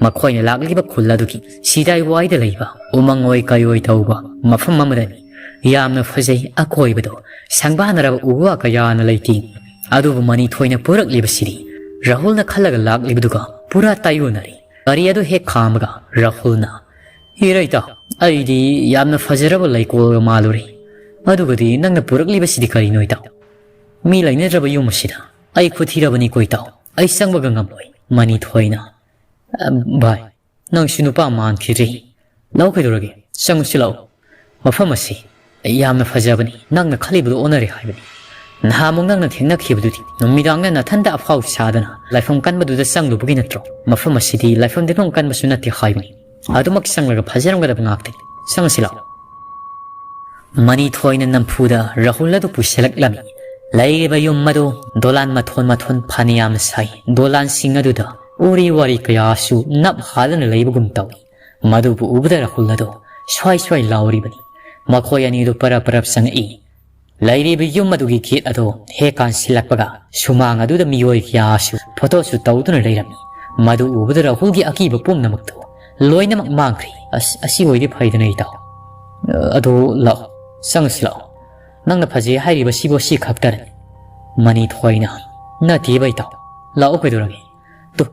ꯃꯈꯣꯏꯅ ꯂꯥꯛꯂꯤꯕ ꯈꯨꯜ ꯑꯗꯨꯒꯤ ꯁꯤꯗꯥꯏ ꯋꯥꯏꯗ ꯂꯩꯕ ꯎꯃꯪ ꯑꯣꯏ ꯀꯩ ꯑꯣꯏ ꯇꯧꯕ ꯃꯐꯝ ꯑꯃꯗꯅꯤ꯫ ꯌꯥꯝꯅ ꯐꯖꯩ ꯑꯀꯣꯏꯕꯗꯣ꯫ ꯁꯪꯕꯥꯅꯔꯕ ꯎ ꯋꯥ ꯀꯌꯥꯅ ꯂꯩꯇꯦꯡꯏ꯫ ꯑꯗꯨꯕꯨ ꯃꯅꯤꯊꯣꯏꯅ ꯄꯨꯔꯛꯂꯤꯕꯁꯤꯗꯤ ꯔꯥꯍꯨꯜꯅ ꯈꯜꯂꯒ ꯂꯥꯛꯂꯤꯕꯗꯨꯒ ꯄꯨꯔꯥ ꯇꯥꯏꯑꯣꯟꯅꯔꯦ꯫ ꯒꯥꯔꯤ ꯑꯗꯨ ꯍꯦꯛ ꯈꯥꯝꯃꯒ ꯔꯥꯍꯨꯜꯅ, "ꯏꯔꯩꯇꯥꯎ, ꯑꯩꯗꯤ ꯌꯥꯝꯅ ꯐꯖꯔꯕ ꯂꯩꯀꯣꯜꯒ ꯃꯥꯜꯂꯨꯔꯦ꯫ ꯑꯗꯨꯒꯗꯤ ꯅꯪꯅ ꯄꯨꯔꯛꯂꯤꯕꯁꯤꯗꯤ ꯀꯔꯤꯅꯣ ꯏꯇꯥꯎ? ꯃꯤ ꯂꯩꯅꯗ꯭ꯔꯕ ꯌꯨꯝ ꯑꯁꯤꯗ ꯑꯩ ꯈꯨꯠ ꯊꯤꯔꯕꯅꯤꯀꯣ ꯏꯇꯥꯎ꯫ ꯑꯩ ꯆꯪꯕꯒ ꯉꯝꯂꯣꯏ꯫" ꯃꯅꯤꯊꯣꯏꯅ, "ꯑ, ꯚꯥꯏ, ꯅꯪꯁꯨ ꯅꯨꯄꯥ ꯃꯥꯟꯈꯤꯗ꯭ꯔꯦ꯫ ꯂꯥꯛꯑꯣ ꯀꯩꯗꯧꯔꯒꯦ? ꯆꯪꯉꯨꯁꯤ ꯂꯥꯛꯑꯣ꯫ ꯃꯐꯝ ꯑꯁꯤ ꯌꯥꯝꯅ ꯐꯖꯕꯅꯤ꯫ ꯅꯪꯅ ꯈꯜꯂꯤꯕꯗꯨ ꯑꯣꯟꯅꯔꯦ ꯍꯥꯏꯕꯅꯤ꯫ ꯅꯍꯥꯟꯃꯨꯛ ꯅꯪꯅ ꯊꯦꯡꯅꯈꯤꯕꯗꯨꯗꯤ ꯅꯨꯃꯤꯗꯥꯡꯗ ꯅꯊꯟꯗ ꯑꯐꯥꯎ ꯁꯥꯗꯅ ꯂꯥꯏꯐꯝ ꯀꯟꯕꯗꯨꯗ ꯆꯪꯂꯨꯕꯒꯤ ꯅꯠꯇ꯭ꯔꯣ? ꯃꯐꯝ ꯑꯁꯤꯗꯤ ꯂꯥꯏꯐꯝ ꯇꯤꯟꯐꯝ ꯀꯟꯕꯁꯨ ꯅꯠꯇꯦ ꯍꯥꯏꯕꯅꯤ꯫ ꯑꯗꯨꯃꯛ ꯆꯪꯂꯒ ꯐꯖꯔꯝꯒꯗꯕ ꯉꯥꯛꯇꯅꯤ꯫ ꯆꯪꯉꯁꯤ ꯂꯥꯛꯑꯣ꯫" ꯃꯅꯤꯊꯣꯏꯅ ꯅꯝꯐꯨꯗ ꯔꯥꯍꯨꯜ ꯑꯗꯨ ꯄꯨꯁꯤꯜꯂꯛꯂꯝꯃꯤ꯫ ꯂꯩꯔꯤꯕ ꯌꯨꯝ ꯑꯗꯨ ꯗꯣꯂꯥꯟ ꯃꯊꯣꯟ ꯃꯊꯣꯟ ꯐꯅꯌꯥꯝꯅ ꯁꯥꯏ꯫ ꯗꯣꯂꯥꯟꯁꯤꯡ ꯑꯗꯨꯗ ꯎꯔꯤ ꯋꯥꯔꯤ ꯀꯌꯥꯁꯨ ꯅꯞ ꯍꯥꯗꯅ ꯂꯩꯕꯒꯨꯝ ꯇꯧꯏ꯫ ꯃꯗꯨꯕꯨ ꯎꯕꯗ ꯔꯥꯍꯨꯜ ꯑꯗꯨ ꯁ꯭ꯋꯥꯏ ꯁ꯭ꯋꯥꯏ ꯂꯥꯎꯔꯤꯕꯅꯤ꯫ ꯃꯈꯣꯏ ꯑꯅꯤꯗꯨ ꯄꯔꯞ ꯄꯔꯞ ꯆꯪꯉꯛꯏ꯫ ꯂꯩꯔꯤꯕ ꯌꯨꯝ ꯑꯗꯨꯒꯤ ꯒꯦꯠ ꯑꯗꯨ ꯍꯦꯛ ꯀꯥꯟꯁꯤꯜꯂꯛꯄꯒ ꯁꯨꯃꯥꯡ ꯑꯗꯨꯗ ꯃꯤꯑꯣꯏ ꯀꯌꯥꯁꯨ ꯐꯣꯇꯣꯁꯨ ꯇꯧꯗꯨꯅ ꯂꯩꯔꯝꯃꯤ꯫ ꯃꯗꯨ ꯎꯕꯗ ꯔꯥꯍꯨꯜꯒꯤ ꯑꯀꯤꯕ ꯄꯨꯝꯅꯃꯛꯇꯨ ꯂꯣꯏꯅꯃꯛ ꯃꯥꯡꯈ꯭ꯔꯦ꯫ "ꯑꯁ, ꯑꯁꯤ ꯑꯣꯏꯗꯤ ꯐꯩꯗꯅ ꯏꯇꯥꯎ꯫ ꯑꯗꯣ ꯂꯥꯛꯑꯣ, ꯆꯪꯉꯁꯤ ꯂꯥꯛꯑꯣ꯫ ꯅꯪꯅ ꯐꯖꯩ ꯍꯥꯏꯔꯤꯕꯁꯤꯕꯨ ꯑꯁꯤ ꯈꯛꯇꯔꯅꯤ?" ꯃꯅꯤꯊꯣꯏꯅ, "ꯅꯠꯇꯦꯕ ꯏꯇꯥꯎ, ꯂꯥꯛꯑꯣ ꯀꯩꯗꯧꯔꯒꯦ? ꯇꯨ,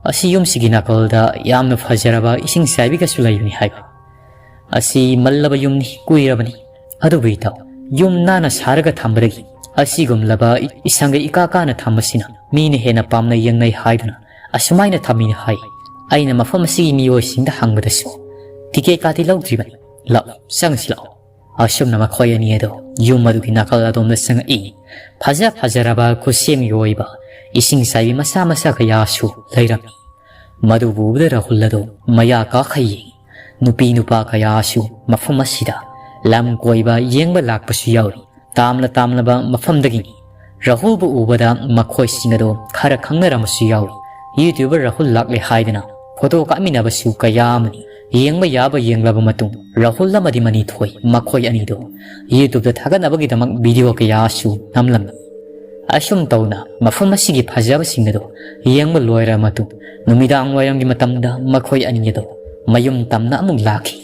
ꯑꯁꯤ ꯌꯨꯝꯁꯤꯒꯤ ꯅꯥꯀꯜꯗ ꯌꯥꯝꯅ ꯐꯖꯔꯕ ꯏꯁꯤꯡ ꯆꯥꯏꯕꯤꯒꯁꯨ ꯂꯩꯕꯅꯤ ꯍꯥꯏꯕ꯫ ꯑꯁꯤ ꯃꯜꯂꯕ ꯌꯨꯝꯅꯤ, ꯀꯨꯏꯔꯕꯅꯤ꯫ ꯑꯗꯨꯕꯨ ꯏꯇꯥꯎ, ꯌꯨꯝ ꯅꯥꯟꯅ ꯁꯥꯔꯒ ꯊꯝꯕꯗꯒꯤ ꯑꯁꯤꯒꯨꯝꯂꯕ ꯏ-, ꯏꯁꯪꯒ ꯏꯀꯥ ꯀꯥꯅ ꯊꯝꯕꯁꯤꯅ ꯃꯤꯅ ꯍꯦꯟꯅ ꯄꯥꯝꯅ ꯌꯦꯡꯅꯩ ꯍꯥꯏꯗꯨꯅ ꯑꯁꯨꯃꯥꯏꯅ ꯊꯝꯃꯤꯅꯤ ꯍꯥꯏ꯫ ꯑꯩꯅ ꯃꯐꯝ ꯑꯁꯤꯒꯤ ꯃꯤꯑꯣꯏꯁꯤꯡꯗ ꯍꯪꯕꯗꯁꯨ ꯇꯤꯀꯦꯠ ꯀꯥꯇꯤ ꯂꯧꯗ꯭ꯔꯤꯕꯅꯤ꯫ ꯂꯥꯛꯑꯣ, ꯆꯪꯁꯤ ꯂꯥꯛꯑꯣ꯫" ꯑꯁꯨꯝꯅ ꯃꯈꯣꯏ ꯑꯅꯤ ꯑꯗꯨ ꯌꯨꯝ ꯑꯗꯨꯒꯤ ꯅꯥꯀꯜ ꯑꯗꯣꯝꯗ ꯆꯪꯉꯛꯏ꯫ ꯐꯖ ꯐꯖꯔꯕ ꯈꯨꯠꯁꯦꯝꯒꯤ ꯑꯣꯏꯕ ꯏꯁꯤꯡ ꯆꯥꯏꯕꯤ ꯃꯆꯥ ꯃꯆꯥ ꯀꯌꯥꯁꯨ ꯂꯩꯔꯝꯃꯤ꯫ ꯃꯗꯨꯕꯨ ꯎꯕꯗ ꯔꯥꯍꯨꯜ ꯑꯗꯨ ꯃꯌꯥ ꯀꯥꯈꯩ ꯌꯦꯡꯉꯤ꯫ ꯅꯨꯄꯤ ꯅꯨꯄꯥ ꯀꯌꯥꯁꯨ ꯃꯐꯝ ꯑꯁꯤꯗ ꯂꯝ ꯀꯣꯏꯕ ꯌꯦꯡꯕ ꯂꯥꯛꯄꯁꯨ ꯌꯥꯎꯔꯤ꯫ ꯇꯥꯝꯂ ꯇꯥꯝꯂꯕ ꯃꯐꯝꯗꯒꯤꯅꯤ꯫ ꯔꯥꯍꯨꯜꯕꯨ ꯎꯕꯗ ꯃꯈꯣꯏꯁꯤꯡ ꯑꯗꯣ ꯈꯔ ꯈꯪꯅꯔꯝꯕꯁꯨ ꯌꯥꯎꯔꯤ꯫ YouTuber ꯔꯥꯍꯨꯜ ꯂꯥꯛꯂꯦ ꯍꯥꯏꯗꯅ ꯐꯣꯇꯣ ꯀꯥꯞꯃꯤꯟꯅꯕꯁꯨ ꯀꯌꯥ ꯑꯃꯅꯤ꯫ ꯌꯦꯡꯕ ꯌꯥꯕ ꯌꯦꯡꯂꯕ ꯃꯇꯨꯡ ꯔꯥꯍꯨꯜ ꯑꯃꯗꯤ ꯃꯅꯤꯊꯣꯏ ꯃꯈꯣꯏ ꯑꯅꯤꯗꯣ YouTubeꯇ ꯊꯥꯒꯠꯅꯕꯒꯤꯗꯃꯛ ꯚꯤꯗꯤꯑꯣ ꯀꯌꯥꯁꯨ ꯅꯝꯂꯝꯃꯤ꯫ ꯑꯁꯨꯝ ꯇꯧꯅ ꯃꯐꯝ ꯑꯁꯤꯒꯤ ꯐꯖꯕꯁꯤꯡ ꯑꯗꯣ ꯌꯦꯡꯕ ꯂꯣꯏꯔꯕ ꯃꯇꯨꯡ ꯅꯨꯃꯤꯗꯥꯡ ꯋꯥꯏꯔꯝꯒꯤ ꯃꯇꯝꯗ ꯃꯈꯣꯏ ꯑꯅꯤ ꯑꯗꯣ ꯃꯌꯨꯝ ꯇꯝꯅ ꯑꯃꯨꯛ ꯂꯥꯛꯈꯤ꯫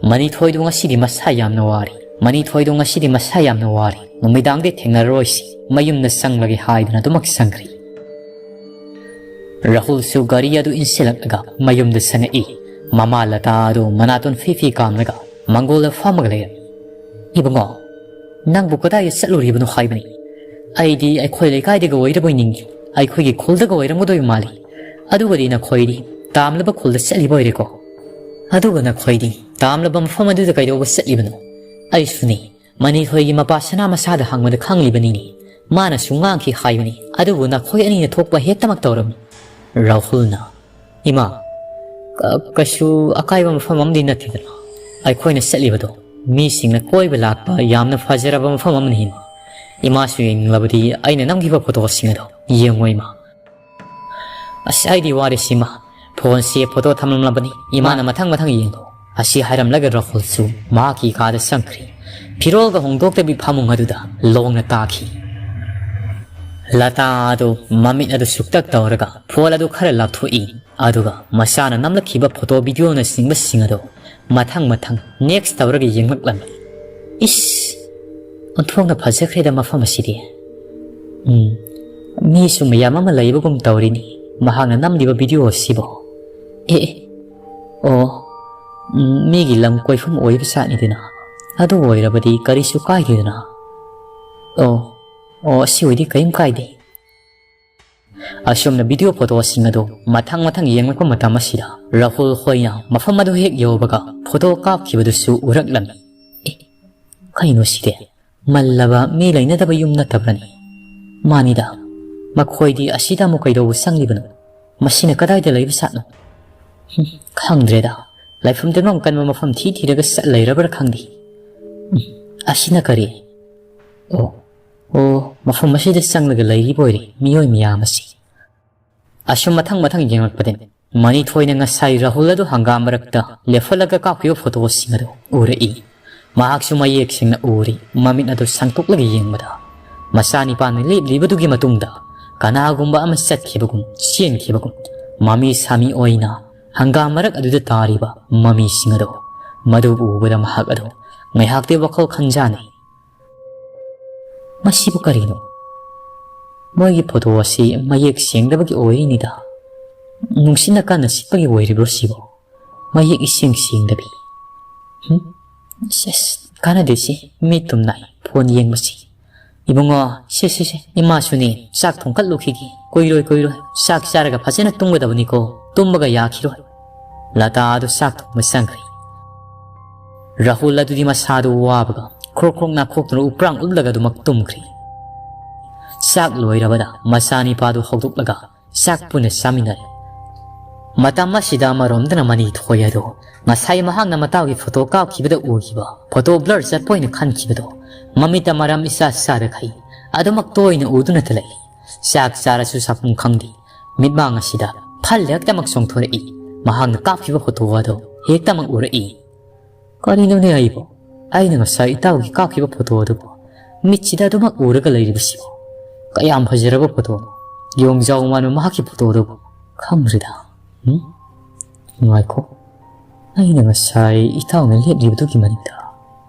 ꯃꯅꯤꯊꯣꯏꯗꯣ ꯉꯁꯤꯗꯤ ꯃꯁꯥ ꯌꯥꯝꯅ ꯋꯥꯔꯤ꯫ ꯃꯅꯤꯊꯣꯏꯗꯣ ꯉꯁꯤꯗꯤ ꯃꯁꯥ ꯌꯥꯝꯅ ꯋꯥꯔꯤ꯫ ꯅꯨꯃꯤꯗꯥꯡꯗꯤ ꯊꯦꯡꯅꯔꯔꯣꯏꯁꯤ꯫ ꯃꯌꯨꯝꯗ ꯆꯪꯂꯒꯦ ꯍꯥꯏꯗꯨꯅ ꯑꯗꯨꯃꯛ ꯆꯪꯈ꯭ꯔꯤ꯫ ꯔꯥꯍꯨꯜꯁꯨ ꯒꯥꯔꯤ ꯑꯗꯨ ꯏꯟꯁꯤꯜꯂꯛꯂꯒ ꯃꯌꯨꯝꯗ ꯆꯪꯉꯛꯏ꯫ ꯃꯃꯥ ꯂꯇꯥ ꯑꯗꯨ ꯃꯅꯥꯇꯣꯟ ꯐꯤ ꯐꯤ ꯀꯥꯝꯂꯒ ꯃꯪꯒꯣꯜꯗ ꯐꯝꯃꯒ ꯂꯩꯔꯝꯃꯤ꯫ "ꯏꯕꯨꯡꯉꯣ, ꯅꯪꯕꯨ ꯀꯗꯥꯏꯗ ꯆꯠꯂꯨꯔꯤꯕꯅꯣ ꯍꯥꯏꯕꯅꯤ? ꯑꯩꯗꯤ ꯑꯩꯈꯣꯏ ꯂꯩꯀꯥꯏꯗꯒ ꯑꯣꯏꯔꯕꯣꯏ ꯅꯤꯡꯉꯤ꯫ ꯑꯩꯈꯣꯏꯒꯤ ꯈꯨꯜꯗꯒ ꯑꯣꯏꯔꯝꯒꯗꯣꯏ ꯃꯥꯜꯂꯤ꯫ ꯑꯗꯨꯒꯗꯤ ꯅꯈꯣꯏꯗꯤ ꯇꯥꯝꯂꯕ ꯈꯨꯜꯗ ꯆꯠꯂꯤꯕ ꯑꯣꯏꯔꯦꯀꯣ? ꯑꯗꯨꯒ ꯅꯈꯣꯏꯗꯤ ꯇꯥꯝꯂꯕ ꯃꯐꯝ ꯑꯗꯨꯗ ꯀꯩꯗꯧꯕ ꯆꯠꯂꯤꯕꯅꯣ?" "ꯑꯩꯁꯨꯅꯤ꯫ ꯃꯅꯤꯊꯣꯏꯒꯤ ꯃꯄꯥ ꯁꯅꯥ ꯃꯁꯥꯗ ꯍꯪꯕꯗ ꯈꯪꯂꯤꯕꯅꯤꯅꯦ꯫ ꯃꯥꯅꯁꯨ ꯉꯥꯡꯈꯤ ꯍꯥꯏꯕꯅꯤ꯫ ꯑꯗꯨꯕꯨ ꯅꯈꯣꯏ ꯑꯅꯤꯅ ꯊꯣꯛꯄ ꯍꯦꯛꯇꯃꯛ ꯇꯧꯔꯝꯃꯤ꯫" ꯔꯥꯍꯨꯜꯅ, "ꯏꯃꯥ, ꯀ-, ꯀꯩꯁꯨ ꯑꯀꯥꯏꯕ ꯃꯐꯝ ꯑꯃꯗꯤ ꯅꯠꯇꯦꯗꯅ꯫ ꯑꯩꯈꯣꯏꯅ ꯆꯠꯂꯤꯕꯗꯣ ꯃꯤꯁꯤꯡꯅ ꯀꯣꯏꯕ ꯂꯥꯛꯄ ꯌꯥꯝꯅ ꯐꯖꯔꯕ ꯃꯐꯝ ꯑꯃꯅꯤ, ꯏꯃꯥ꯫ ꯏꯃꯥꯁꯨ ꯌꯦꯡꯅꯤꯡꯂꯕꯗꯤ ꯑꯩꯅ ꯅꯝꯈꯤꯕ ꯐꯣꯇꯣꯁꯤꯡ ꯑꯗꯣ ꯌꯦꯡꯉꯣ, ꯏꯃꯥ꯫" "ꯑꯁ, ꯑꯩꯗꯤ ꯋꯥꯔꯦ ꯁꯤꯃ꯫ ꯐꯣꯟꯁꯦ ꯐꯣꯇꯣ ꯊꯝꯂꯝꯂꯕꯅꯤ꯫ ꯏꯃꯥꯅ ꯃꯊꯪ ꯃꯊꯪ ꯌꯦꯡꯂꯣ꯫" ꯑꯁꯤ ꯍꯥꯏꯔꯝꯂꯒ ꯔꯥꯍꯨꯜꯁꯨ ꯃꯍꯥꯛꯀꯤ ꯀꯥꯗ ꯆꯪꯈ꯭ꯔꯤ꯫ ꯐꯤꯔꯣꯜꯒ ꯍꯣꯡꯗꯣꯛꯇꯕꯤ ꯐꯃꯨꯡ ꯑꯗꯨꯗ ꯂꯣꯡꯅ ꯇꯥꯈꯤ꯫ ꯂꯇꯥ ꯑꯗꯨ ꯃꯃꯤꯠ ꯑꯗꯨ ꯁꯨꯛꯇꯛ ꯇꯧꯔꯒ ꯐꯣꯟ ꯑꯗꯨ ꯈꯔ ꯂꯥꯞꯊꯣꯛꯏ꯫ ꯑꯗꯨꯒ ꯃꯆꯥꯅ ꯅꯝꯂꯛꯈꯤꯕ ꯐꯣꯇꯣ ꯚꯤꯗꯤꯑꯣꯅꯆꯤꯡꯕꯁꯤꯡ ꯑꯗꯨ ꯃꯊꯪ ꯃꯊꯪ next ꯇꯧꯔꯒ ꯌꯦꯡꯂꯛꯂꯝꯃꯤ꯫ "ꯏꯁ! ꯑꯣꯟꯊꯣꯛꯅ ꯐꯖꯈ꯭ꯔꯦꯗ ꯃꯐꯝ ꯑꯁꯤꯗꯤ꯫ ꯎꯝ, ꯃꯤꯁꯨ ꯃꯌꯥꯝ ꯑꯃ ꯂꯩꯕꯒꯨꯝ ꯇꯧꯔꯤꯅꯤ ꯃꯍꯥꯛꯅ ꯅꯝꯂꯤꯕ ꯚꯤꯗꯤꯑꯣ ꯑꯁꯤꯕꯨ꯫ ꯑꯦ, ꯑꯦ, ꯑꯣ, ꯎꯝ, ꯃꯤꯒꯤ ꯂꯝ ꯀꯣꯏꯐꯝ ꯑꯣꯏꯕ ꯖꯥꯠꯅꯤꯗꯅ꯫ ꯑꯗꯨ ꯑꯣꯏꯔꯕꯗꯤ ꯀꯔꯤꯁꯨ ꯀꯥꯏꯗꯦꯗꯅ꯫ ꯑꯣ, ꯑꯣ, ꯑꯁꯤ ꯑꯣꯏꯗꯤ ꯀꯔꯤꯝ ꯀꯥꯏꯗꯦ꯫" ꯑꯁꯨꯝꯅ ꯚꯤꯗꯤꯑꯣ ꯐꯣꯇꯣꯁꯤꯡ ꯑꯗꯨ ꯃꯊꯪ ꯃꯊꯪ ꯌꯦꯡꯂꯛꯄ ꯃꯇꯝ ꯑꯁꯤꯗ ꯔꯥꯍꯨꯜ ꯍꯣꯏꯅ ꯃꯐꯝ ꯑꯗꯨ ꯍꯦꯛ ꯌꯧꯕꯒ ꯐꯣꯇꯣ ꯀꯥꯞꯈꯤꯕꯗꯨꯁꯨ ꯎꯔꯛꯂꯝꯃꯤ꯫ "ꯑꯦ, ꯀꯩꯅꯣ ꯁꯤꯗꯤ? ꯃꯜꯂꯕ ꯃꯤ ꯂꯩꯅꯗꯕ ꯌꯨꯝ ꯅꯠꯇꯕ꯭ꯔꯅꯤ? ꯃꯥꯅꯤꯗ, ꯃꯈꯣꯏꯗꯤ ꯑꯁꯤꯗ ꯑꯃꯨꯛ ꯀꯩꯗꯧꯕ ꯆꯪꯂꯤꯕꯅꯣ? ꯃꯁꯤꯅ ꯀꯗꯥꯏꯗ ꯂꯩꯕ ꯖꯥꯠꯅꯣ? ꯍꯨꯝ, ꯈꯪꯗ꯭ꯔꯦꯗ꯫ ꯂꯥꯏꯐꯝ ꯇꯤꯟꯐꯝ ꯀꯟꯕ ꯃꯐꯝ ꯊꯤ ꯊꯤꯔꯒ ꯆꯠ ꯂꯩꯔꯕ꯭ꯔꯥ ꯈꯪꯗꯦ꯫" "ꯑꯁꯤꯅ ꯀꯔꯤ? ꯑꯣ, ꯑꯣ, ꯃꯐꯝ ꯑꯁꯤꯗ ꯆꯪꯂꯒ ꯂꯩꯔꯤꯕ ꯑꯣꯏꯔꯦ ꯃꯤꯑꯣꯏ ꯃꯌꯥꯝ ꯑꯁꯤ"꯫ ꯑꯁꯨꯝ ꯃꯊꯪ ꯃꯊꯪ ꯌꯦꯡꯂꯛꯄꯗꯅꯤ ꯃꯅꯤꯊꯣꯏꯅ ꯉꯁꯥꯏ ꯔꯥꯍꯨꯜ ꯑꯗꯨ ꯍꯪꯒꯥꯝ ꯃꯔꯛꯇ ꯂꯦꯞꯍꯜꯂꯒ ꯀꯥꯞꯈꯤꯕ ꯐꯣꯇꯣꯁꯤꯡ ꯑꯗꯨ ꯎꯔꯛꯏ꯫ ꯃꯍꯥꯛꯁꯨ ꯃꯌꯦꯛ ꯁꯦꯡꯅ ꯎꯔꯤ꯫ ꯃꯃꯤꯠ ꯑꯗꯨ ꯁꯥꯡꯇꯣꯛꯂꯒ ꯌꯦꯡꯕꯗ, ꯃꯆꯥꯅꯤꯄꯥꯅ ꯂꯦꯞꯂꯤꯕꯗꯨꯒꯤ ꯃꯇꯨꯡꯗ ꯀꯅꯥꯒꯨꯝꯕ ꯑꯃ ꯆꯠꯈꯤꯕꯒꯨꯝ, ꯆꯦꯟꯈꯤꯕꯒꯨꯝ, ꯃꯃꯤ ꯁꯥꯃꯤ ꯑꯣꯏꯅ ꯍꯪꯒꯥꯝ ꯃꯔꯛ ꯑꯗꯨꯗ ꯇꯥꯔꯤꯕ ꯃꯃꯤꯁꯤꯡ ꯑꯗꯨ, ꯃꯗꯨ ꯎꯕꯗ ꯃꯍꯥꯛ ꯑꯗꯨ ꯉꯥꯏꯍꯥꯛꯇꯤ ꯋꯥꯈꯜ ꯈꯟꯖꯥꯅꯩ꯫ "ꯃꯁꯤꯕꯨ ꯀꯔꯤꯅꯣ? ꯃꯣꯏꯒꯤ ꯐꯣꯇꯣ ꯑꯁꯤ ꯃꯌꯦꯛ ꯁꯦꯡꯗꯕꯒꯤ ꯑꯣꯏꯔꯤꯅꯤꯗ꯫ ꯅꯨꯡꯁꯤꯠꯅ ꯀꯟꯅ ꯁꯤꯠꯄꯒꯤ ꯑꯣꯏꯔꯤꯕ꯭ꯔꯣ ꯁꯤꯕꯣ? ꯃꯌꯦꯛ ꯏꯁꯦꯡ ꯁꯦꯡꯗꯕꯤ꯫ ꯍꯨꯝ? ꯁꯦꯁ, ꯀꯥꯟꯅꯗꯦ ꯁꯤ, ꯃꯤꯠ ꯇꯨꯝ ꯅꯥꯏ, ꯐꯣꯟ ꯌꯦꯡꯕꯁꯤ꯫ ꯏꯕꯨꯡꯉꯣ, ꯁꯦ, ꯁꯦ, ꯁꯦ, ꯏꯃꯥꯁꯨꯅꯦ, ꯆꯥꯛ ꯊꯣꯡꯀꯠꯂꯨꯈꯤꯒꯦ꯫ ꯀꯨꯏꯔꯣꯏ, ꯀꯨꯏꯔꯣꯏ꯫ ꯆꯥꯛ ꯆꯥꯔꯒ ꯐꯖꯅ ꯇꯨꯝꯒꯗꯕꯅꯤꯀꯣ꯫ ꯇꯨꯝꯕꯒ ꯌꯥꯈꯤꯔꯣꯏ"꯫ ꯂꯇꯥ ꯑꯗꯨ ꯆꯥꯛ ꯊꯣꯡꯕ ꯆꯪꯈ꯭ꯔꯦ꯫ ꯔꯥꯍꯨꯜ ꯑꯗꯨꯗꯤ ꯃꯁꯥꯗꯨ ꯋꯥꯕꯒ ꯈ꯭ꯔꯣꯛ ꯈ꯭ꯔꯣꯛ ꯅꯥꯈꯣꯛꯇꯨꯅ ꯎꯄ꯭ꯔꯥꯡ ꯎꯞꯂꯒ ꯑꯗꯨꯃꯛ ꯇꯨꯝꯈ꯭ꯔꯦ꯫ ꯆꯥꯛ ꯂꯣꯏꯔꯕꯗ ꯃꯆꯥꯅꯤꯄꯥꯗꯨ ꯍꯧꯗꯣꯛꯂꯒ ꯆꯥꯛ ꯄꯨꯟꯅ ꯆꯥꯃꯤꯟꯅꯔꯦ꯫ ꯃꯇꯝ ꯑꯁꯤꯗ ꯑꯃꯔꯣꯝꯗꯅ ꯃꯅꯤꯊꯣꯏ ꯑꯗꯣ ꯉꯁꯥꯏ ꯃꯍꯥꯛꯅ ꯃꯇꯥꯎꯒꯤ ꯐꯣꯇꯣ ꯀꯥꯞꯈꯤꯕꯗ ꯎꯈꯤꯕ, ꯐꯣꯇꯣ ꯕ꯭ꯂꯔ ꯆꯠꯄ ꯑꯣꯏꯅ ꯈꯟꯈꯤꯕꯗꯣ, ꯃꯃꯤꯠꯇ ꯃꯔꯝ ꯏꯆꯥ ꯆꯥꯗꯈꯩ ꯑꯗꯨꯃꯛ ꯇꯣꯏꯅ ꯎꯗꯨꯅꯇ ꯂꯩ꯫ ꯆꯥꯛ ꯆꯥꯔꯁꯨ ꯆꯥꯐꯝ ꯈꯪꯗꯦ꯫ ꯃꯤꯠꯃꯥꯡ ꯑꯁꯤꯗ ꯐꯜ ꯍꯦꯛꯇꯃꯛ ꯆꯣꯡꯊꯣꯔꯛꯏ꯫ ꯃꯍꯥꯛꯅ ꯀꯥꯞꯈꯤꯕ ꯐꯣꯇꯣ ꯑꯗꯣ ꯍꯦꯛꯇꯃꯛ ꯎꯔꯛꯏ꯫ "ꯀꯔꯤꯅꯣꯅꯦ ꯑꯩꯕꯣ? ꯑꯩꯅ ꯉꯁꯥꯏ ꯏꯇꯥꯎꯒꯤ ꯀꯥꯞꯈꯤꯕ ꯐꯣꯇꯣ ꯑꯗꯨꯕꯨ ꯃꯤꯠꯁꯤꯗ ꯑꯗꯨꯃꯛ ꯎꯔꯒ ꯂꯩꯔꯤꯕꯁꯤꯕꯣ? ꯀꯌꯥꯝ ꯐꯖꯔꯕ ꯐꯣꯇꯣꯅꯣ! ꯌꯣꯡꯖꯥꯎ ꯃꯥꯟꯕ ꯃꯍꯥꯛꯀꯤ ꯐꯣꯇꯣ ꯑꯗꯨꯕꯨ꯫ ꯈꯪꯗ꯭ꯔꯦꯗ꯫ ꯎꯝ? ꯉꯥꯏꯈꯣ꯫ ꯑꯩꯅ ꯉꯁꯥꯏ ꯏꯇꯥꯎꯅ ꯂꯦꯞꯂꯤꯕꯗꯨꯒꯤ ꯃꯅꯤꯡꯗ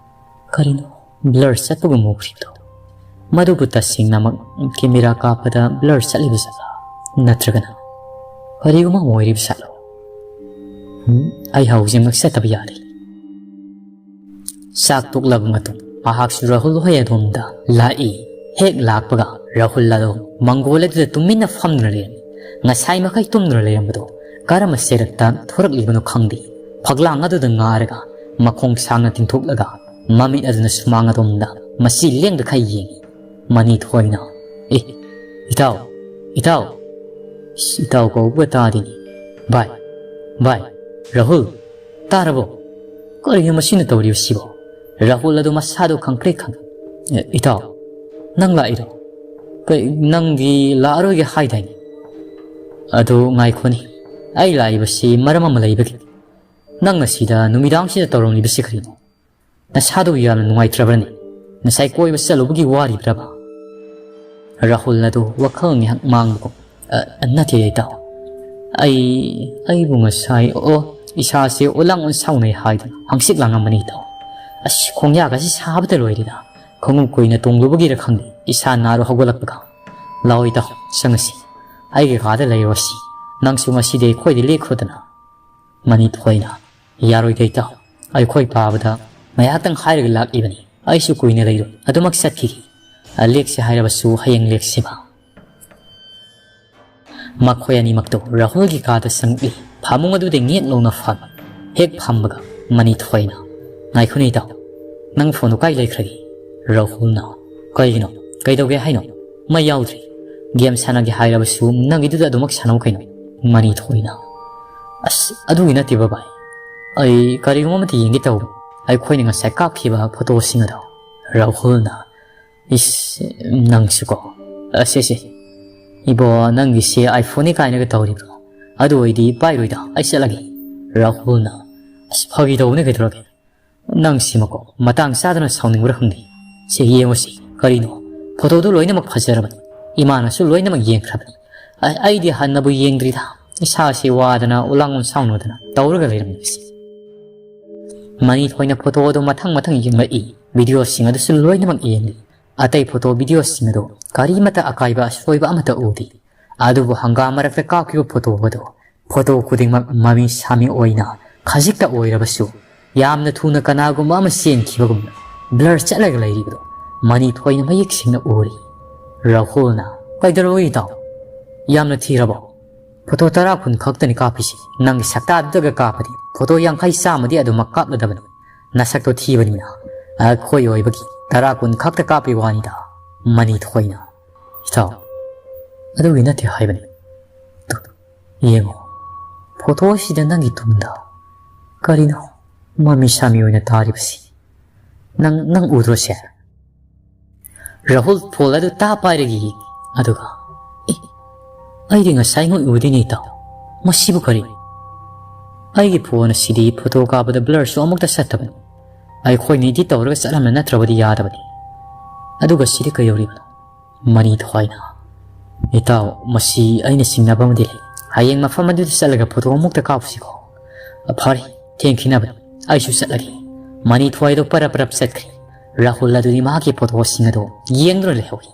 ꯀꯔꯤꯅꯣ ꯕ꯭ꯂꯔ ꯆꯠꯄꯒꯨꯝ ꯎꯈ꯭ꯔꯤꯕꯗꯣ? ꯃꯗꯨꯕꯨ ꯇꯁꯦꯡꯅꯃꯛ ꯀꯦꯃꯦꯔꯥ ꯀꯥꯞꯄꯗ ꯕ꯭ꯂꯔ ꯆꯠꯂꯤꯕ ꯖꯥꯠꯂꯥ? ꯅꯠꯇ꯭ꯔꯒꯅ ꯀꯔꯤꯒꯨꯝꯕ ꯑꯃ ꯑꯣꯏꯔꯤꯕ ꯖꯥꯠꯂꯣ? ꯎꯝ, ꯑꯩ ꯍꯧꯖꯤꯛꯃꯛ ꯆꯠꯇꯕ ꯌꯥꯗꯦ"꯫ ꯆꯥꯛ ꯇꯣꯛꯂꯕ ꯃꯇꯨꯡ ꯃꯍꯥꯛꯁꯨ ꯔꯥꯍꯨꯜ ꯍꯣꯏ ꯑꯗꯣꯝꯗ ꯂꯥꯛꯏ꯫ ꯍꯦꯛ ꯂꯥꯛꯄꯒ ꯔꯥꯍꯨꯜ ꯑꯗꯣ ꯃꯪꯒꯣꯜ ꯑꯗꯨꯗ ꯇꯨꯃꯤꯟꯅ ꯐꯝꯗꯨꯅ ꯂꯩꯔꯝꯃꯤ꯫ ꯉꯁꯥꯏ ꯃꯈꯩ ꯇꯨꯝꯗꯨꯅ ꯂꯩꯔꯝꯕꯗꯣ ꯀꯔꯝꯕ ꯁꯦꯔꯠꯇ ꯊꯣꯔꯛꯂꯤꯕꯅꯣ ꯈꯪꯗꯦ꯫ ꯐꯛꯂꯥꯡ ꯑꯗꯨꯗ ꯉꯥꯔꯒ ꯃꯈꯣꯡ ꯁꯥꯡꯅ ꯇꯤꯡꯊꯣꯛꯂꯒ ꯃꯃꯤꯠ ꯑꯗꯨꯅ ꯁꯨꯃꯥꯡ ꯑꯗꯣꯝꯗ ꯃꯆꯤ ꯂꯦꯡꯗꯈꯩ ꯌꯦꯡꯏ꯫ ꯃꯅꯤꯊꯣꯏꯅ, "ꯑꯦ, ꯏꯇꯥꯎ, ꯏꯇꯥꯎ, ꯏꯁ, ꯏꯇꯥꯎ ꯀꯧꯕꯒ ꯇꯥꯗꯦꯅꯦ꯫ ꯚꯥꯏ, ꯚꯥꯏ, ꯔꯥꯍꯨꯜ, ꯇꯥꯔꯕꯣ? ꯀꯔꯤꯅꯣ ꯃꯁꯤꯅ ꯇꯧꯔꯤꯕꯁꯤꯕꯣ? ꯔꯥꯍꯨꯜ ꯑꯗꯨ ꯃꯁꯥꯗꯨ ꯈꯪꯄ꯭ꯔꯦꯛ ꯈꯪꯉꯤ꯫ "ꯑꯦ, ꯏꯇꯥꯎ, ꯅꯪ ꯂꯥꯛꯏꯔꯣ? ꯀꯩ, ꯅꯪꯗꯤ ꯂꯥꯛꯑꯔꯣꯏꯒꯦ ꯍꯥꯏꯗꯥꯏꯅꯦ? ꯑꯗꯨ ꯉꯥꯏꯈꯣꯅꯦ, ꯑꯩ ꯂꯥꯛꯏꯕꯁꯤ ꯃꯔꯝ ꯑꯃ ꯂꯩꯕꯒꯤ꯫ ꯅꯪꯅ ꯁꯤꯗ ꯅꯨꯃꯤꯗꯥꯡꯁꯤꯗ ꯇꯧꯔꯝꯂꯤꯕꯁꯤ ꯀꯔꯤꯅꯣ? ꯅꯁꯥꯗꯨ ꯌꯥꯝꯅ ꯅꯨꯡꯉꯥꯏꯇ꯭ꯔꯕ꯭ꯔꯅꯦ? ꯉꯁꯥꯏ ꯀꯣꯏꯕ ꯆꯠꯂꯨꯕꯒꯤ ꯋꯥꯔꯤꯕ꯭ꯔꯕ?" ꯔꯥꯍꯨꯜ ꯑꯗꯨ ꯋꯥꯈꯜ ꯉꯥꯏꯍꯥꯛ ꯃꯥꯡꯕꯒꯨꯝ, "ꯑ, ꯅꯠꯇꯦ ꯏꯇꯥꯎ꯫ ꯑꯩ, ꯑꯩꯕꯨ ꯉꯁꯥꯏ, ꯑꯣ, ꯏꯁꯥꯁꯦ ꯑꯣꯂꯥꯡ ꯑꯣꯟꯁꯥꯎꯅꯩ ꯍꯥꯏꯗꯨꯅ ꯍꯪꯆꯤꯠ ꯂꯥꯡꯉꯝꯕꯅꯤ ꯏꯇꯥꯎ꯫ ꯑꯁ, ꯈꯣꯡꯌꯥꯒꯁꯤ ꯁꯥꯕꯗ ꯂꯣꯏꯔꯦꯗ꯫ ꯈꯣꯡꯎꯞ ꯀꯨꯏꯅ ꯇꯣꯡꯂꯨꯕꯒꯤꯔ ꯈꯪꯗꯦ, ꯏꯁꯥ ꯅꯥꯔꯨ ꯍꯧꯒꯠꯂꯛꯄꯒ꯫ ꯂꯥꯛꯑꯣ ꯏꯇꯥꯎ, ꯆꯪꯉꯁꯤ꯫ ꯑꯩꯒꯤ ꯀꯥꯗ ꯂꯩꯔꯨꯔꯁꯤ꯫ ꯅꯪꯁꯨ ꯉꯁꯤꯗꯤ ꯑꯩꯈꯣꯏꯗ ꯂꯦꯛꯈ꯭ꯔꯣꯗꯅ꯫" ꯃꯅꯤꯊꯣꯏꯅ, "ꯌꯥꯔꯣꯏꯗ ꯏꯇꯥꯎ, ꯑꯩꯈꯣꯏ ꯄꯥꯕꯗ ꯉꯥꯏꯍꯥꯛꯇꯪ ꯍꯥꯏꯔꯒ ꯂꯥꯛꯏꯕꯅꯤ꯫ ꯑꯩꯁꯨ ꯀꯨꯏꯅ ꯂꯩꯔꯣꯏ, ꯑꯗꯨꯃꯛ ꯆꯠꯈꯤꯒꯦ꯫ ꯑ, ꯂꯦꯛꯁꯦ ꯍꯥꯏꯔꯕꯁꯨ ꯍꯌꯦꯡ ꯂꯦꯛꯁꯤꯕ꯫" ꯃꯈꯣꯏ ꯑꯅꯤꯃꯛꯇꯨ ꯔꯥꯍꯨꯜꯒꯤ ꯀꯥꯗ ꯆꯪꯂꯛꯏ꯫ ꯐꯃꯨꯡ ꯑꯗꯨꯗ ꯉꯦꯠ ꯂꯥꯎꯅ ꯐꯝꯃꯤ꯫ ꯍꯦꯛ ꯐꯝꯕꯒ ꯃꯅꯤꯊꯣꯏꯅ, "ꯉꯥꯏꯈꯣꯅꯦ ꯏꯇꯥꯎ, ꯅꯪ ꯐꯣꯟꯗꯨ ꯀꯥꯏ ꯂꯩꯈ꯭ꯔꯒꯦ?" ꯔꯥꯍꯨꯜꯅ, "ꯀꯩꯒꯤꯅꯣ? ꯀꯩꯗꯧꯒꯦ ꯍꯥꯏꯅꯣ? ꯃꯩ ꯌꯥꯎꯗ꯭ꯔꯤ꯫ ꯒꯦꯝ ꯁꯥꯟꯅꯒꯦ ꯍꯥꯏꯔꯕꯁꯨ ꯅꯪꯒꯤꯗꯨꯗ ꯑꯗꯨꯃꯛ ꯁꯥꯟꯅꯧ ꯀꯩꯅꯣ꯫" ꯃꯅꯤꯊꯣꯏꯅ, "ꯑꯁ, ꯑꯗꯨꯒꯤ ꯅꯠꯇꯦ ꯕꯕꯥꯏ꯫ ꯑꯩ ꯀꯔꯤꯒꯨꯝꯕ ꯑꯃꯠꯇ ꯌꯦꯡꯒꯦ ꯇꯧꯕ꯫ ꯑꯩꯈꯣꯏꯅ ꯉꯁꯥꯏ ꯀꯥꯞꯈꯤꯕ ꯐꯣꯇꯣꯁꯤꯡ ꯑꯗꯣ꯫" ꯔꯥꯍꯨꯜꯅ, "ꯏꯁ, ꯅꯪꯁꯨꯀꯣ꯫ ꯑꯁꯦ, ꯁꯦ, ꯏꯕꯣ, ꯅꯪꯒꯤꯁꯦ iPhone ꯅꯤ ꯀꯥꯏꯅꯒ ꯇꯧꯔꯤꯕ꯭ꯔꯣ? ꯑꯗꯨ ꯑꯣꯏꯗꯤ ꯄꯥꯏꯔꯣꯏꯗ, ꯑꯩ ꯆꯠꯂꯒꯦ꯫" ꯔꯥꯍꯨꯜꯅ, "ꯑꯁ, ꯐꯥꯒꯤ ꯇꯧꯕꯅꯦ, ꯀꯩꯗꯧꯔꯒꯦ? ꯅꯪꯁꯤꯃꯀꯣ, ꯃꯇꯥꯡ ꯆꯥꯗꯅ ꯁꯥꯎꯅꯤꯡꯕ꯭ꯔꯥ ꯈꯪꯗꯦ꯫ ꯁꯦ, ꯌꯦꯡꯉꯨꯁꯤ, ꯀꯔꯤꯅꯣ? ꯐꯣꯇꯣꯗꯨ ꯂꯣꯏꯅꯃꯛ ꯐꯖꯔꯕꯅꯤ꯫ ꯏꯃꯥꯅꯁꯨ ꯂꯣꯏꯅꯃꯛ ꯌꯦꯡꯈ꯭ꯔꯕꯅꯤ꯫ ꯑ-, ꯑꯩꯗꯤ ꯍꯟꯅꯕꯨ ꯌꯦꯡꯗ꯭ꯔꯤꯗ꯫ ꯏꯁꯥꯁꯤ ꯋꯥꯗꯅ, ꯎꯂꯥꯡ ꯁꯥꯎꯅꯗꯅ ꯇꯧꯔꯒ ꯂꯩꯔꯝꯃꯤꯕꯁꯤ꯫" ꯃꯅꯤꯊꯣꯏꯅ ꯐꯣꯇꯣ ꯑꯗꯨ ꯃꯊꯪ ꯃꯊꯪ ꯌꯦꯡꯂꯛꯏ꯫ ꯚꯤꯗꯤꯑꯣꯁꯤꯡ ꯑꯗꯨꯁꯨ ꯂꯣꯏꯅꯃꯛ ꯌꯦꯡꯂꯤ꯫ ꯑꯇꯩ ꯐꯣꯇꯣ ꯚꯤꯗꯤꯑꯣꯁꯤꯡ ꯑꯗꯨ ꯀꯔꯤꯃꯠꯇ ꯑꯀꯥꯏꯕ ꯑꯁꯣꯏꯕ ꯑꯃꯠꯇ ꯎꯗꯦ꯫ ꯑꯗꯨꯕꯨ ꯍꯪꯒꯥꯝ ꯃꯔꯛꯇ ꯀꯥꯞꯈꯤꯕ ꯐꯣꯇꯣ ꯑꯗꯨ, ꯐꯣꯇꯣ ꯈꯨꯗꯤꯡꯃꯛ ꯃꯃꯤ ꯁꯥꯃꯤ ꯑꯣꯏꯅ ꯈꯖꯤꯛꯇ ꯑꯣꯏꯔꯕꯁꯨ, ꯌꯥꯝꯅ ꯊꯨꯅ ꯀꯅꯥꯒꯨꯝꯕ ꯑꯃ ꯆꯦꯟꯈꯤꯕꯒꯨꯝꯅ ꯕ꯭ꯂꯔ ꯆꯠꯂꯒ ꯂꯩꯔꯤꯕꯗꯨ ꯃꯅꯤꯊꯣꯏꯅ ꯃꯌꯦꯛ ꯁꯦꯡꯅ ꯎꯔꯤ꯫ ꯔꯥꯍꯨꯜꯅ, "ꯀꯩꯗꯧꯔꯕ ꯏꯇꯥꯎ? ꯌꯥꯝꯅ ꯊꯤꯔꯕꯣ? ꯐꯣꯇꯣ ꯇꯔꯥ ꯀꯨꯟ ꯈꯛꯇꯅꯤ ꯀꯥꯞꯄꯤꯁꯤ꯫ ꯅꯪꯒꯤ ꯁꯛꯇꯥꯗꯨꯗꯒ ꯀꯥꯞꯄꯗꯤ ꯐꯣꯇꯣ ꯌꯥꯡꯈꯩ ꯆꯥꯝꯃꯗꯤ ꯑꯗꯨꯃꯛ ꯀꯥꯞꯂꯗꯕꯅꯤ꯫ ꯅꯁꯛꯇꯣ ꯊꯤꯕꯅꯤꯅ ꯑꯩꯈꯣꯏ ꯑꯣꯏꯕꯒꯤ ꯇꯔꯥ ꯀꯨꯟ ꯈꯛꯇ ꯀꯥꯞꯄꯤ ꯋꯥꯅꯤꯗ꯫" ꯃꯅꯤꯊꯣꯏꯅ, "ꯏꯇꯥꯎ, ꯑꯗꯨꯒꯤ ꯅꯠꯇꯦ ꯍꯥꯏꯕꯅꯤ꯫ ꯇꯨ, ꯌꯦꯡꯉꯣ, ꯐꯣꯇꯣꯁꯤꯗ ꯅꯪꯒꯤ ꯇꯨꯡꯗ ꯀꯔꯤꯅꯣ ꯃꯃꯤ ꯁꯥꯃꯤ ꯑꯣꯏꯅ ꯇꯥꯔꯤꯕꯁꯤ?" "ꯅꯪ, ꯅꯪ ꯎꯗ꯭ꯔꯣ ꯁꯦ?" ꯔꯥꯍꯨꯜ ꯐꯣꯟ ꯑꯗꯨ ꯇꯥ ꯄꯥꯏꯔꯒ ꯌꯦꯡꯉꯤ꯫ ꯑꯗꯨꯒ, "ꯑꯦ, ꯑꯩꯗꯤ ꯉꯁꯥꯏ ꯉꯣꯏ ꯎꯗꯦꯅꯦ ꯏꯇꯥꯎ꯫ ꯃꯁꯤꯕꯨ ꯀꯔꯤ? ꯑꯩꯒꯤ ꯐꯣꯟ ꯑꯁꯤꯗꯤ ꯐꯣꯇꯣ ꯀꯥꯞꯄꯗ ꯕ꯭ꯂꯔꯁꯨ ꯑꯃꯨꯛꯇ ꯆꯠꯇꯕꯅꯤ꯫ ꯑꯩꯈꯣꯏꯅ ꯏꯗꯤꯠ ꯇꯧꯔꯒ ꯆꯠꯂꯝꯕ ꯅꯠꯇ꯭ꯔꯕꯗꯤ ꯌꯥꯗꯕꯅꯤ꯫ ꯑꯗꯨꯒ ꯁꯤꯗꯤ ꯀꯩꯗꯧꯔꯤꯕꯅꯣ?" ꯃꯅꯤ ꯊ꯭ꯋꯥꯏꯅ, "ꯏꯇꯥꯎ, ꯃꯁꯤ ꯑꯩꯅ ꯆꯤꯡꯅꯕ ꯑꯃꯗꯤ ꯂꯩ꯫ ꯍꯌꯦꯡ ꯃꯐꯝ ꯑꯗꯨꯗ ꯆꯠꯂꯒ ꯐꯣꯇꯣ ꯑꯃꯨꯛꯇ ꯀꯥꯞꯁꯤꯀꯣ?" "ꯐꯔꯦ, ꯊꯦꯡꯈꯤꯅꯕꯅꯤ, ꯑꯩꯁꯨ ꯆꯠꯂꯒꯦ꯫" ꯃꯅꯤ ꯊ꯭ꯋꯥꯏꯗꯣ ꯄꯔꯞ ꯄꯔꯞ ꯆꯠꯈ꯭ꯔꯦ꯫ ꯔꯥꯍꯨꯜ ꯑꯗꯨꯗꯤ ꯃꯍꯥꯛꯀꯤ ꯐꯣꯇꯣꯁꯤꯡ ꯑꯗꯨ ꯌꯦꯡꯗꯨꯅ ꯂꯩꯍꯧꯏ꯫